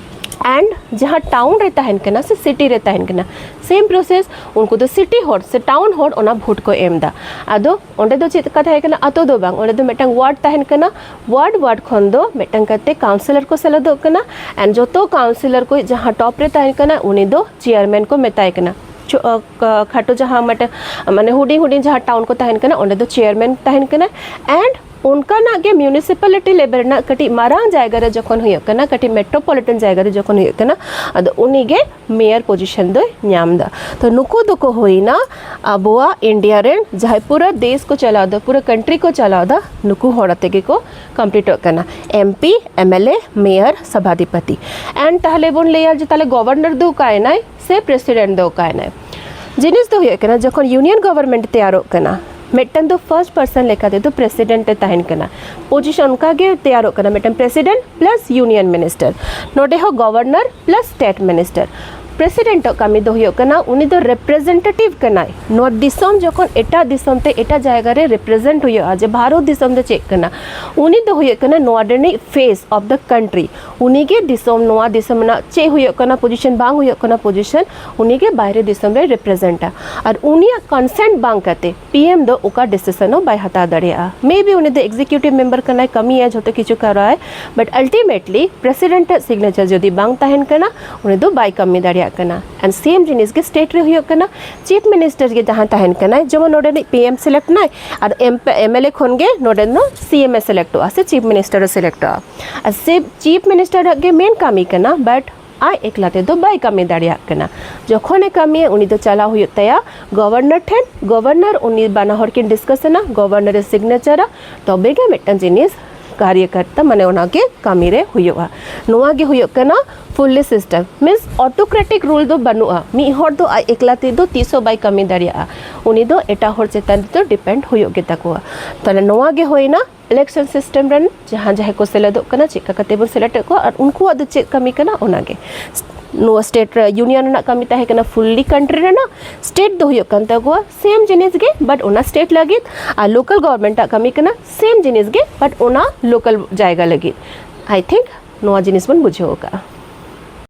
ᱮᱱᱰ ᱡᱟᱦᱟᱸ ᱴᱟᱣᱩᱱ ᱨᱮ ᱛᱟᱦᱮᱱ ᱠᱟᱱᱟ ᱥᱮ ᱥᱤᱴᱤ ᱨᱮ ᱛᱟᱦᱮᱱ ᱠᱟᱱᱟ, ᱥᱮᱢ ᱯᱨᱚᱥᱮᱥ, ᱩᱱᱠᱩ ᱫᱚ ᱥᱤᱴᱤ ᱦᱚᱲ ᱥᱮ ᱴᱟᱣᱩᱱ ᱦᱚᱲ ᱚᱱᱟ ᱵᱷᱳᱴ ᱠᱚ ᱮᱢ ᱮᱫᱟ᱾ ᱟᱫᱚ ᱚᱸᱰᱮ ᱫᱚ ᱪᱮᱫ ᱞᱮᱠᱟ ᱛᱟᱦᱮᱸ ᱠᱟᱱᱟ? ᱟᱛᱳ ᱫᱚ ᱵᱟᱝ, ᱚᱸᱰᱮ ᱫᱚ ᱢᱤᱫᱴᱟᱝ ᱣᱟᱨᱰ ᱛᱟᱦᱮᱱ ᱠᱟᱱᱟ᱾ ᱣᱟᱨᱰ ᱣᱟᱨᱰ ᱠᱷᱚᱱ ᱫᱚ ᱢᱤᱫᱴᱟᱝ ᱠᱟᱛᱮ ᱠᱟᱣᱩᱱᱥᱤᱞᱚᱨ ᱠᱚ ᱥᱮᱞᱮᱫᱚᱜ ᱠᱟᱱᱟ᱾ ᱮᱱᱰ ᱡᱚᱛᱚ ᱠᱟᱣᱩᱱᱥᱤᱞᱚᱨ ᱠᱚ ᱡᱟᱦᱟᱸ ᱴᱚᱯ ᱨᱮ ᱛᱟᱦᱮᱱ ᱠᱟᱱᱟ, ᱩᱱᱤ ᱫᱚ ᱪᱮᱭᱟᱨᱢᱮᱱ ᱠᱚ ᱢᱮᱛᱟᱭ ᱠᱟᱱᱟ᱾ ᱪᱚ-, ᱟᱸ, ᱠᱟ-, ᱠᱷᱟᱴᱚ ᱡᱟᱦᱟᱸ ᱢᱤᱫᱴᱟᱝ, ᱢᱟᱱᱮ ᱦᱩᱰᱤᱧ ᱦᱩᱰᱤᱧ ᱡᱟᱦᱟᱸ ᱴᱟᱣᱩᱱ ᱠᱚ ᱛᱟᱦᱮᱱ ᱠᱟᱱᱟ, ᱚᱸᱰᱮ ᱫᱚ ᱪᱮᱭᱟᱨᱢᱮᱱ ᱛᱟᱦᱮᱱ ᱠᱟᱱᱟ᱾ ᱮᱱᱰ ᱚᱱᱠᱟᱱᱟᱜ ᱜᱮ ᱢᱤᱭᱩᱱᱤᱥᱤᱯᱟᱞᱤᱴᱤ ᱞᱮᱵᱮᱞ ᱨᱮᱱᱟᱜ ᱠᱟᱹᱴᱤᱡ ᱢᱟᱨᱟᱝ ᱡᱟᱭᱜᱟ ᱨᱮ ᱡᱚᱠᱷᱚᱱ ᱦᱩᱭᱩᱜ ᱠᱟᱱᱟ, ᱠᱟᱹᱴᱤᱡ ᱢᱮᱴᱨᱳᱯᱚᱞᱤᱴᱟᱱ ᱡᱟᱭᱜᱟ ᱨᱮ ᱡᱚᱠᱷᱚᱱ ᱦᱩᱭᱩᱜ ᱠᱟᱱᱟ, ᱟᱫᱚ ᱩᱱᱤ ᱜᱮ ᱢᱮᱭᱟᱨ ᱯᱚᱡᱤᱥᱚᱱ ᱫᱚᱭ ᱧᱟᱢ ᱮᱫᱟ᱾ ᱛᱚ ᱱᱩᱠᱩ ᱫᱚᱠᱚ ᱦᱩᱭᱱᱟ ᱟᱵᱚᱣᱟᱜ ᱤᱱᱰᱤᱭᱟ ᱨᱮᱱ ᱡᱟᱦᱟᱸᱭ ᱯᱩᱨᱟᱹ ᱫᱮᱥ ᱠᱚ ᱪᱟᱞᱟᱣ ᱮᱫᱟ, ᱯᱩᱨᱟᱹ ᱠᱟᱱᱴᱨᱤ ᱠᱚ ᱪᱟᱞᱟᱣ ᱮᱫᱟ, ᱱᱩᱠᱩ ᱦᱚᱲ ᱟᱛᱮ ᱜᱮᱠᱚ ᱠᱚᱢᱯᱞᱤᱴᱚᱜ ᱠᱟᱱᱟ᱾ M P, M L A, mayor, ᱥᱚᱵᱷᱟᱫᱷᱤᱯᱟᱛᱤ᱾ ᱮᱱᱰ ᱛᱟᱦᱞᱮ ᱵᱚᱱ ᱞᱟᱹᱭᱟ ᱡᱮ ᱛᱟᱦᱞᱮ ᱜᱚᱵᱷᱚᱨᱱᱚᱨ ᱫᱚ ᱚᱠᱟᱭᱮᱱᱟᱭ ᱥᱮ ᱯᱨᱮᱥᱤᱰᱮᱱᱴ ᱫᱚ ᱚᱠᱟᱭᱮᱱᱟᱭ? ᱡᱤᱱᱤᱥ ᱫᱚ ᱦᱩᱭᱩᱜ ᱠᱟᱱᱟ, ᱡᱚᱠᱷᱚᱱ ᱤᱭᱩᱱᱤᱭᱚᱱ ᱜᱚᱵᱷᱚᱨᱱᱢᱮᱱᱴ ᱛᱮᱭᱟᱨᱚᱜ ᱠᱟᱱᱟ, ᱢᱤᱫᱴᱟᱝ ᱫᱚ ᱯᱷᱟᱨᱥᱴ ᱯᱟᱨᱥᱚᱱ ᱞᱮᱠᱟ ᱛᱮᱫᱚ ᱯᱨᱮᱥᱤᱰᱮᱱᱴ ᱮ ᱛᱟᱦᱮᱱ ᱠᱟᱱᱟ᱾ ᱯᱚᱡᱤᱥᱚᱱ ᱚᱱᱠᱟ ᱜᱮ ᱛᱮᱭᱟᱨᱚᱜ ᱠᱟᱱᱟ, ᱢᱤᱫᱴᱟᱝ ᱯᱨᱮᱥᱤᱰᱮᱱᱴ ᱯᱞᱟᱥ ᱤᱭᱩᱱᱤᱭᱚᱱ ᱢᱤᱱᱤᱥᱴᱟᱨ, ᱱᱚᱰᱮ ᱦᱚᱸ governor plus state minister. President ᱟᱜ ᱠᱟᱹᱢᱤ ᱫᱚ ᱦᱩᱭᱩᱜ ᱠᱟᱱᱟ, ᱩᱱᱤ ᱫᱚ ᱨᱤᱯᱨᱮᱡᱮᱱᱴᱮᱴᱤᱵᱷ ᱠᱟᱱᱟᱭ᱾ ᱱᱚᱣᱟ ᱫᱤᱥᱚᱢ ᱡᱚᱠᱷᱚᱱ ᱮᱴᱟᱜ ᱫᱤᱥᱚᱢ ᱛᱮ, ᱮᱴᱟᱜ ᱡᱟᱭᱜᱟ ᱨᱮ ᱨᱤᱯᱨᱮᱡᱮᱱᱴ ᱦᱩᱭᱩᱜᱼᱟ, ᱡᱮ ᱵᱷᱟᱨᱚᱛ ᱫᱤᱥᱚᱢ ᱫᱚ ᱪᱮᱫ ᱠᱟᱱᱟ, ᱩᱱᱤ ᱫᱚ ᱦᱩᱭᱩᱜ ᱠᱟᱱᱟ ᱱᱚᱣᱟ ᱨᱤᱱᱤᱡ ᱯᱷᱮᱥ ᱚᱯᱷ ᱫᱟ ᱠᱟᱱᱴᱨᱤ᱾ ᱩᱱᱤ ᱜᱮ ᱫᱤᱥᱚᱢ, ᱱᱚᱣᱟ ᱫᱤᱥᱚᱢ ᱨᱮᱱᱟᱜ ᱪᱮᱫ ᱦᱩᱭᱩᱜ ᱠᱟᱱᱟ ᱯᱚᱡᱤᱥᱚᱱ, ᱵᱟᱝ ᱦᱩᱭᱩᱜ ᱠᱟᱱᱟ ᱯᱚᱡᱤᱥᱚᱱ, ᱩᱱᱤ ᱜᱮ ᱵᱟᱭᱨᱮ ᱫᱤᱥᱚᱢ ᱨᱮ ᱨᱤᱯᱨᱮᱡᱮᱱᱴᱟ᱾ ᱟᱨ ᱩᱱᱤᱭᱟᱜ ᱠᱚᱱᱥᱮᱱᱴ ᱵᱟᱝ ᱠᱟᱛᱮ ᱯᱤ ᱮᱢ ᱫᱚ ᱚᱠᱟ ᱰᱤᱥᱤᱥᱚᱱ ᱦᱚᱸ ᱵᱟᱭ ᱦᱟᱛᱟᱣ ᱫᱟᱲᱮᱭᱟᱜᱼᱟ᱾ ᱢᱮᱵᱤ ᱩᱱᱤ ᱫᱚ ᱮᱠᱡᱤᱠᱤᱭᱩᱴᱤᱵᱷ ᱢᱮᱢᱵᱟᱨ ᱠᱟᱱᱟᱭ, ᱠᱟᱹᱢᱤᱭᱟᱭ, ᱡᱷᱚᱛᱚ ᱠᱤᱪᱷᱩ ᱠᱚᱨᱟᱣᱟᱭ, ᱵᱟᱴ ᱟᱞᱴᱤᱢᱮᱴᱞᱤ ᱯᱨᱮᱥᱤᱰᱮᱱᱴ ᱟᱜ ᱥᱤᱜᱽᱱᱮᱪᱟᱨ ᱡᱩᱫᱤ ᱵᱟᱝ ᱛᱟᱦᱮᱱ ᱠᱟᱱᱟ, ᱩᱱᱤ ᱫᱚ ᱵᱟᱭ ᱠᱟᱹᱢᱤ ᱫᱟᱲᱮᱭᱟᱜ ᱠᱟᱱᱟ᱾ ᱮᱱᱰ ᱥᱮᱢ ᱡᱤᱱᱤᱥ ᱜᱮ ᱥᱴᱮᱴ ᱨᱮ ᱦᱩᱭᱩᱜ ᱠᱟᱱᱟ᱾ ᱪᱤᱯ ᱢᱤᱱᱤᱥᱴᱟᱨ ᱜᱮ ᱡᱟᱦᱟᱸᱭ ᱛᱟᱦᱮᱱ ᱠᱟᱱᱟᱭ, ᱡᱮᱢᱚᱱ ᱱᱚᱰᱮᱱᱤᱡ ᱯᱤ ᱮᱢ ᱥᱤᱞᱮᱠᱴ ᱱᱟᱭ, ᱟᱨ ᱮᱢ ᱯᱤ, ᱮᱢ ᱮᱞ ᱮ ᱠᱷᱚᱱ ᱜᱮ ᱱᱚᱰᱮᱱ ᱫᱚ ᱥᱤ ᱮᱢ ᱮ ᱥᱤᱞᱮᱠᱴᱚᱜᱼᱟ ᱥᱮ ᱪᱤᱯ ᱢᱤᱱᱤᱥᱴᱟᱨ ᱮ ᱥᱤᱞᱮᱠᱴᱚᱜᱼᱟ᱾ ᱟᱨ ᱥᱮ ᱪᱤᱯ ᱢᱤᱱᱤᱥᱴᱟᱨ ᱟᱜ ᱜᱮ ᱢᱮᱱ ᱠᱟᱹᱢᱤ ᱠᱟᱱᱟ, ᱵᱟᱴ ᱟᱡ ᱮᱠᱞᱟ ᱛᱮᱫᱚ ᱵᱟᱭ ᱠᱟᱹᱢᱤ ᱫᱟᱲᱮᱭᱟᱜ ᱠᱟᱱᱟ᱾ ᱡᱚᱠᱷᱚᱱᱮ ᱠᱟᱹᱢᱤᱭᱟ, ᱩᱱᱤ ᱫᱚ ᱪᱟᱞᱟᱣ ᱦᱩᱭᱩᱜ ᱛᱟᱭᱟ ᱜᱚᱵᱷᱚᱨᱱᱚᱨ ᱴᱷᱮᱱ᱾ ᱜᱚᱵᱷᱚᱨᱱᱚᱨ ᱩᱱᱤ ᱵᱟᱱᱟ ᱦᱚᱲ ᱠᱤᱱ ᱰᱤᱥᱠᱟᱥ ᱮᱱᱟ, ᱜᱚᱵᱷᱚᱨᱱᱚᱨ ᱮ ᱥᱤᱜᱽᱱᱮᱪᱟᱨᱟ, ᱛᱚᱵᱮ ᱜᱮ ᱢᱤᱫᱴᱟᱝ ᱡᱤᱱᱤᱥ ᱠᱟᱨᱭᱚᱠᱟᱨᱛᱟ, ᱢᱟᱱᱮ ᱚᱱᱟ ᱜᱮ ᱠᱟᱹᱢᱤ ᱨᱮ ᱦᱩᱭᱩᱜᱼᱟ᱾ ᱱᱚᱣᱟ ᱜᱮ ᱦᱩᱭᱩᱜ ᱠᱟᱱᱟ ᱯᱷᱩᱞᱞᱤ ᱥᱤᱥᱴᱮᱢ, ᱢᱤᱱᱥ ᱚᱴᱳᱠᱨᱮᱴᱤᱠ ᱨᱩᱞ ᱫᱚ ᱵᱟᱹᱱᱩᱜᱼᱟ᱾ ᱢᱤᱫ ᱦᱚᱲ ᱫᱚ ᱟᱡ ᱮᱠᱞᱟ ᱛᱮᱫᱚ ᱛᱤᱥ ᱦᱚᱸ ᱵᱟᱭ ᱠᱟᱹᱢᱤ ᱫᱟᱲᱮᱭᱟᱜᱼᱟ᱾ ᱩᱱᱤ ᱫᱚ ᱮᱴᱟᱜ ᱦᱚᱲ ᱪᱮᱛᱟᱱ ᱨᱮᱫᱚ ᱰᱤᱯᱮᱱᱰ ᱦᱩᱭᱩᱜ ᱜᱮᱛᱟ ᱠᱚᱣᱟ᱾ ᱛᱟᱦᱞᱮ ᱱᱚᱣᱟ ᱜᱮ ᱦᱩᱭᱱᱟ ᱤᱞᱮᱠᱥᱚᱱ ᱥᱤᱥᱴᱮᱢ ᱨᱮᱱ ᱡᱟᱦᱟᱸ ᱡᱟᱦᱟᱸᱭ ᱠᱚ ᱥᱮᱞᱮᱫᱚᱜ ᱠᱟᱱᱟ, ᱪᱮᱫ ᱞᱮᱠᱟ ᱠᱟᱛᱮ ᱵᱚᱱ ᱥᱮᱞᱮᱫ ᱮᱫ ᱠᱚᱣᱟ ᱟᱨ ᱩᱱᱠᱩᱣᱟᱜ ᱫᱚ ᱪᱮᱫ ᱠᱟᱹᱢᱤ ᱠᱟᱱᱟ, ᱚᱱᱟᱜᱮ᱾ ᱱᱚᱣᱟ ᱥᱴᱮᱴ ᱨᱮ ᱤᱭᱩᱱᱤᱭᱚᱱ ᱨᱮᱱᱟᱜ ᱠᱟᱹᱢᱤ ᱛᱟᱦᱮᱸ ᱠᱟᱱᱟ ᱯᱷᱩᱞᱞᱤ ᱠᱟᱱᱴᱨᱤ ᱨᱮᱱᱟᱜ, ᱥᱴᱮᱴ ᱫᱚ ᱦᱩᱭᱩᱜ ᱠᱟᱱ ᱛᱟᱠᱚᱣᱟ ᱥᱮᱢ ᱡᱤᱱᱤᱥ ᱜᱮ, ᱵᱟᱴ ᱚᱱᱟ ᱥᱴᱮᱴ ᱞᱟᱹᱜᱤᱫ, ᱟᱨ ᱞᱳᱠᱟᱞ ᱜᱚᱵᱷᱚᱨᱱᱢᱮᱱᱴ ᱟᱜ ᱠᱟᱹᱢᱤ ᱠᱟᱱᱟ ᱥᱮᱢ ᱡᱤᱱᱤᱥ ᱜᱮ, ᱵᱟᱴ ᱚᱱᱟ ᱞᱳᱠᱟᱞ ᱡᱟᱭᱜᱟ ᱞᱟᱹᱜᱤᱫ᱾ ᱟᱭ ᱛᱷᱤᱝᱠ ᱱᱚᱣᱟ ᱡᱤᱱᱤᱥ ᱵᱚᱱ ᱵᱩᱡᱷᱟᱹᱣ ᱟᱠᱟᱫᱼᱟ᱾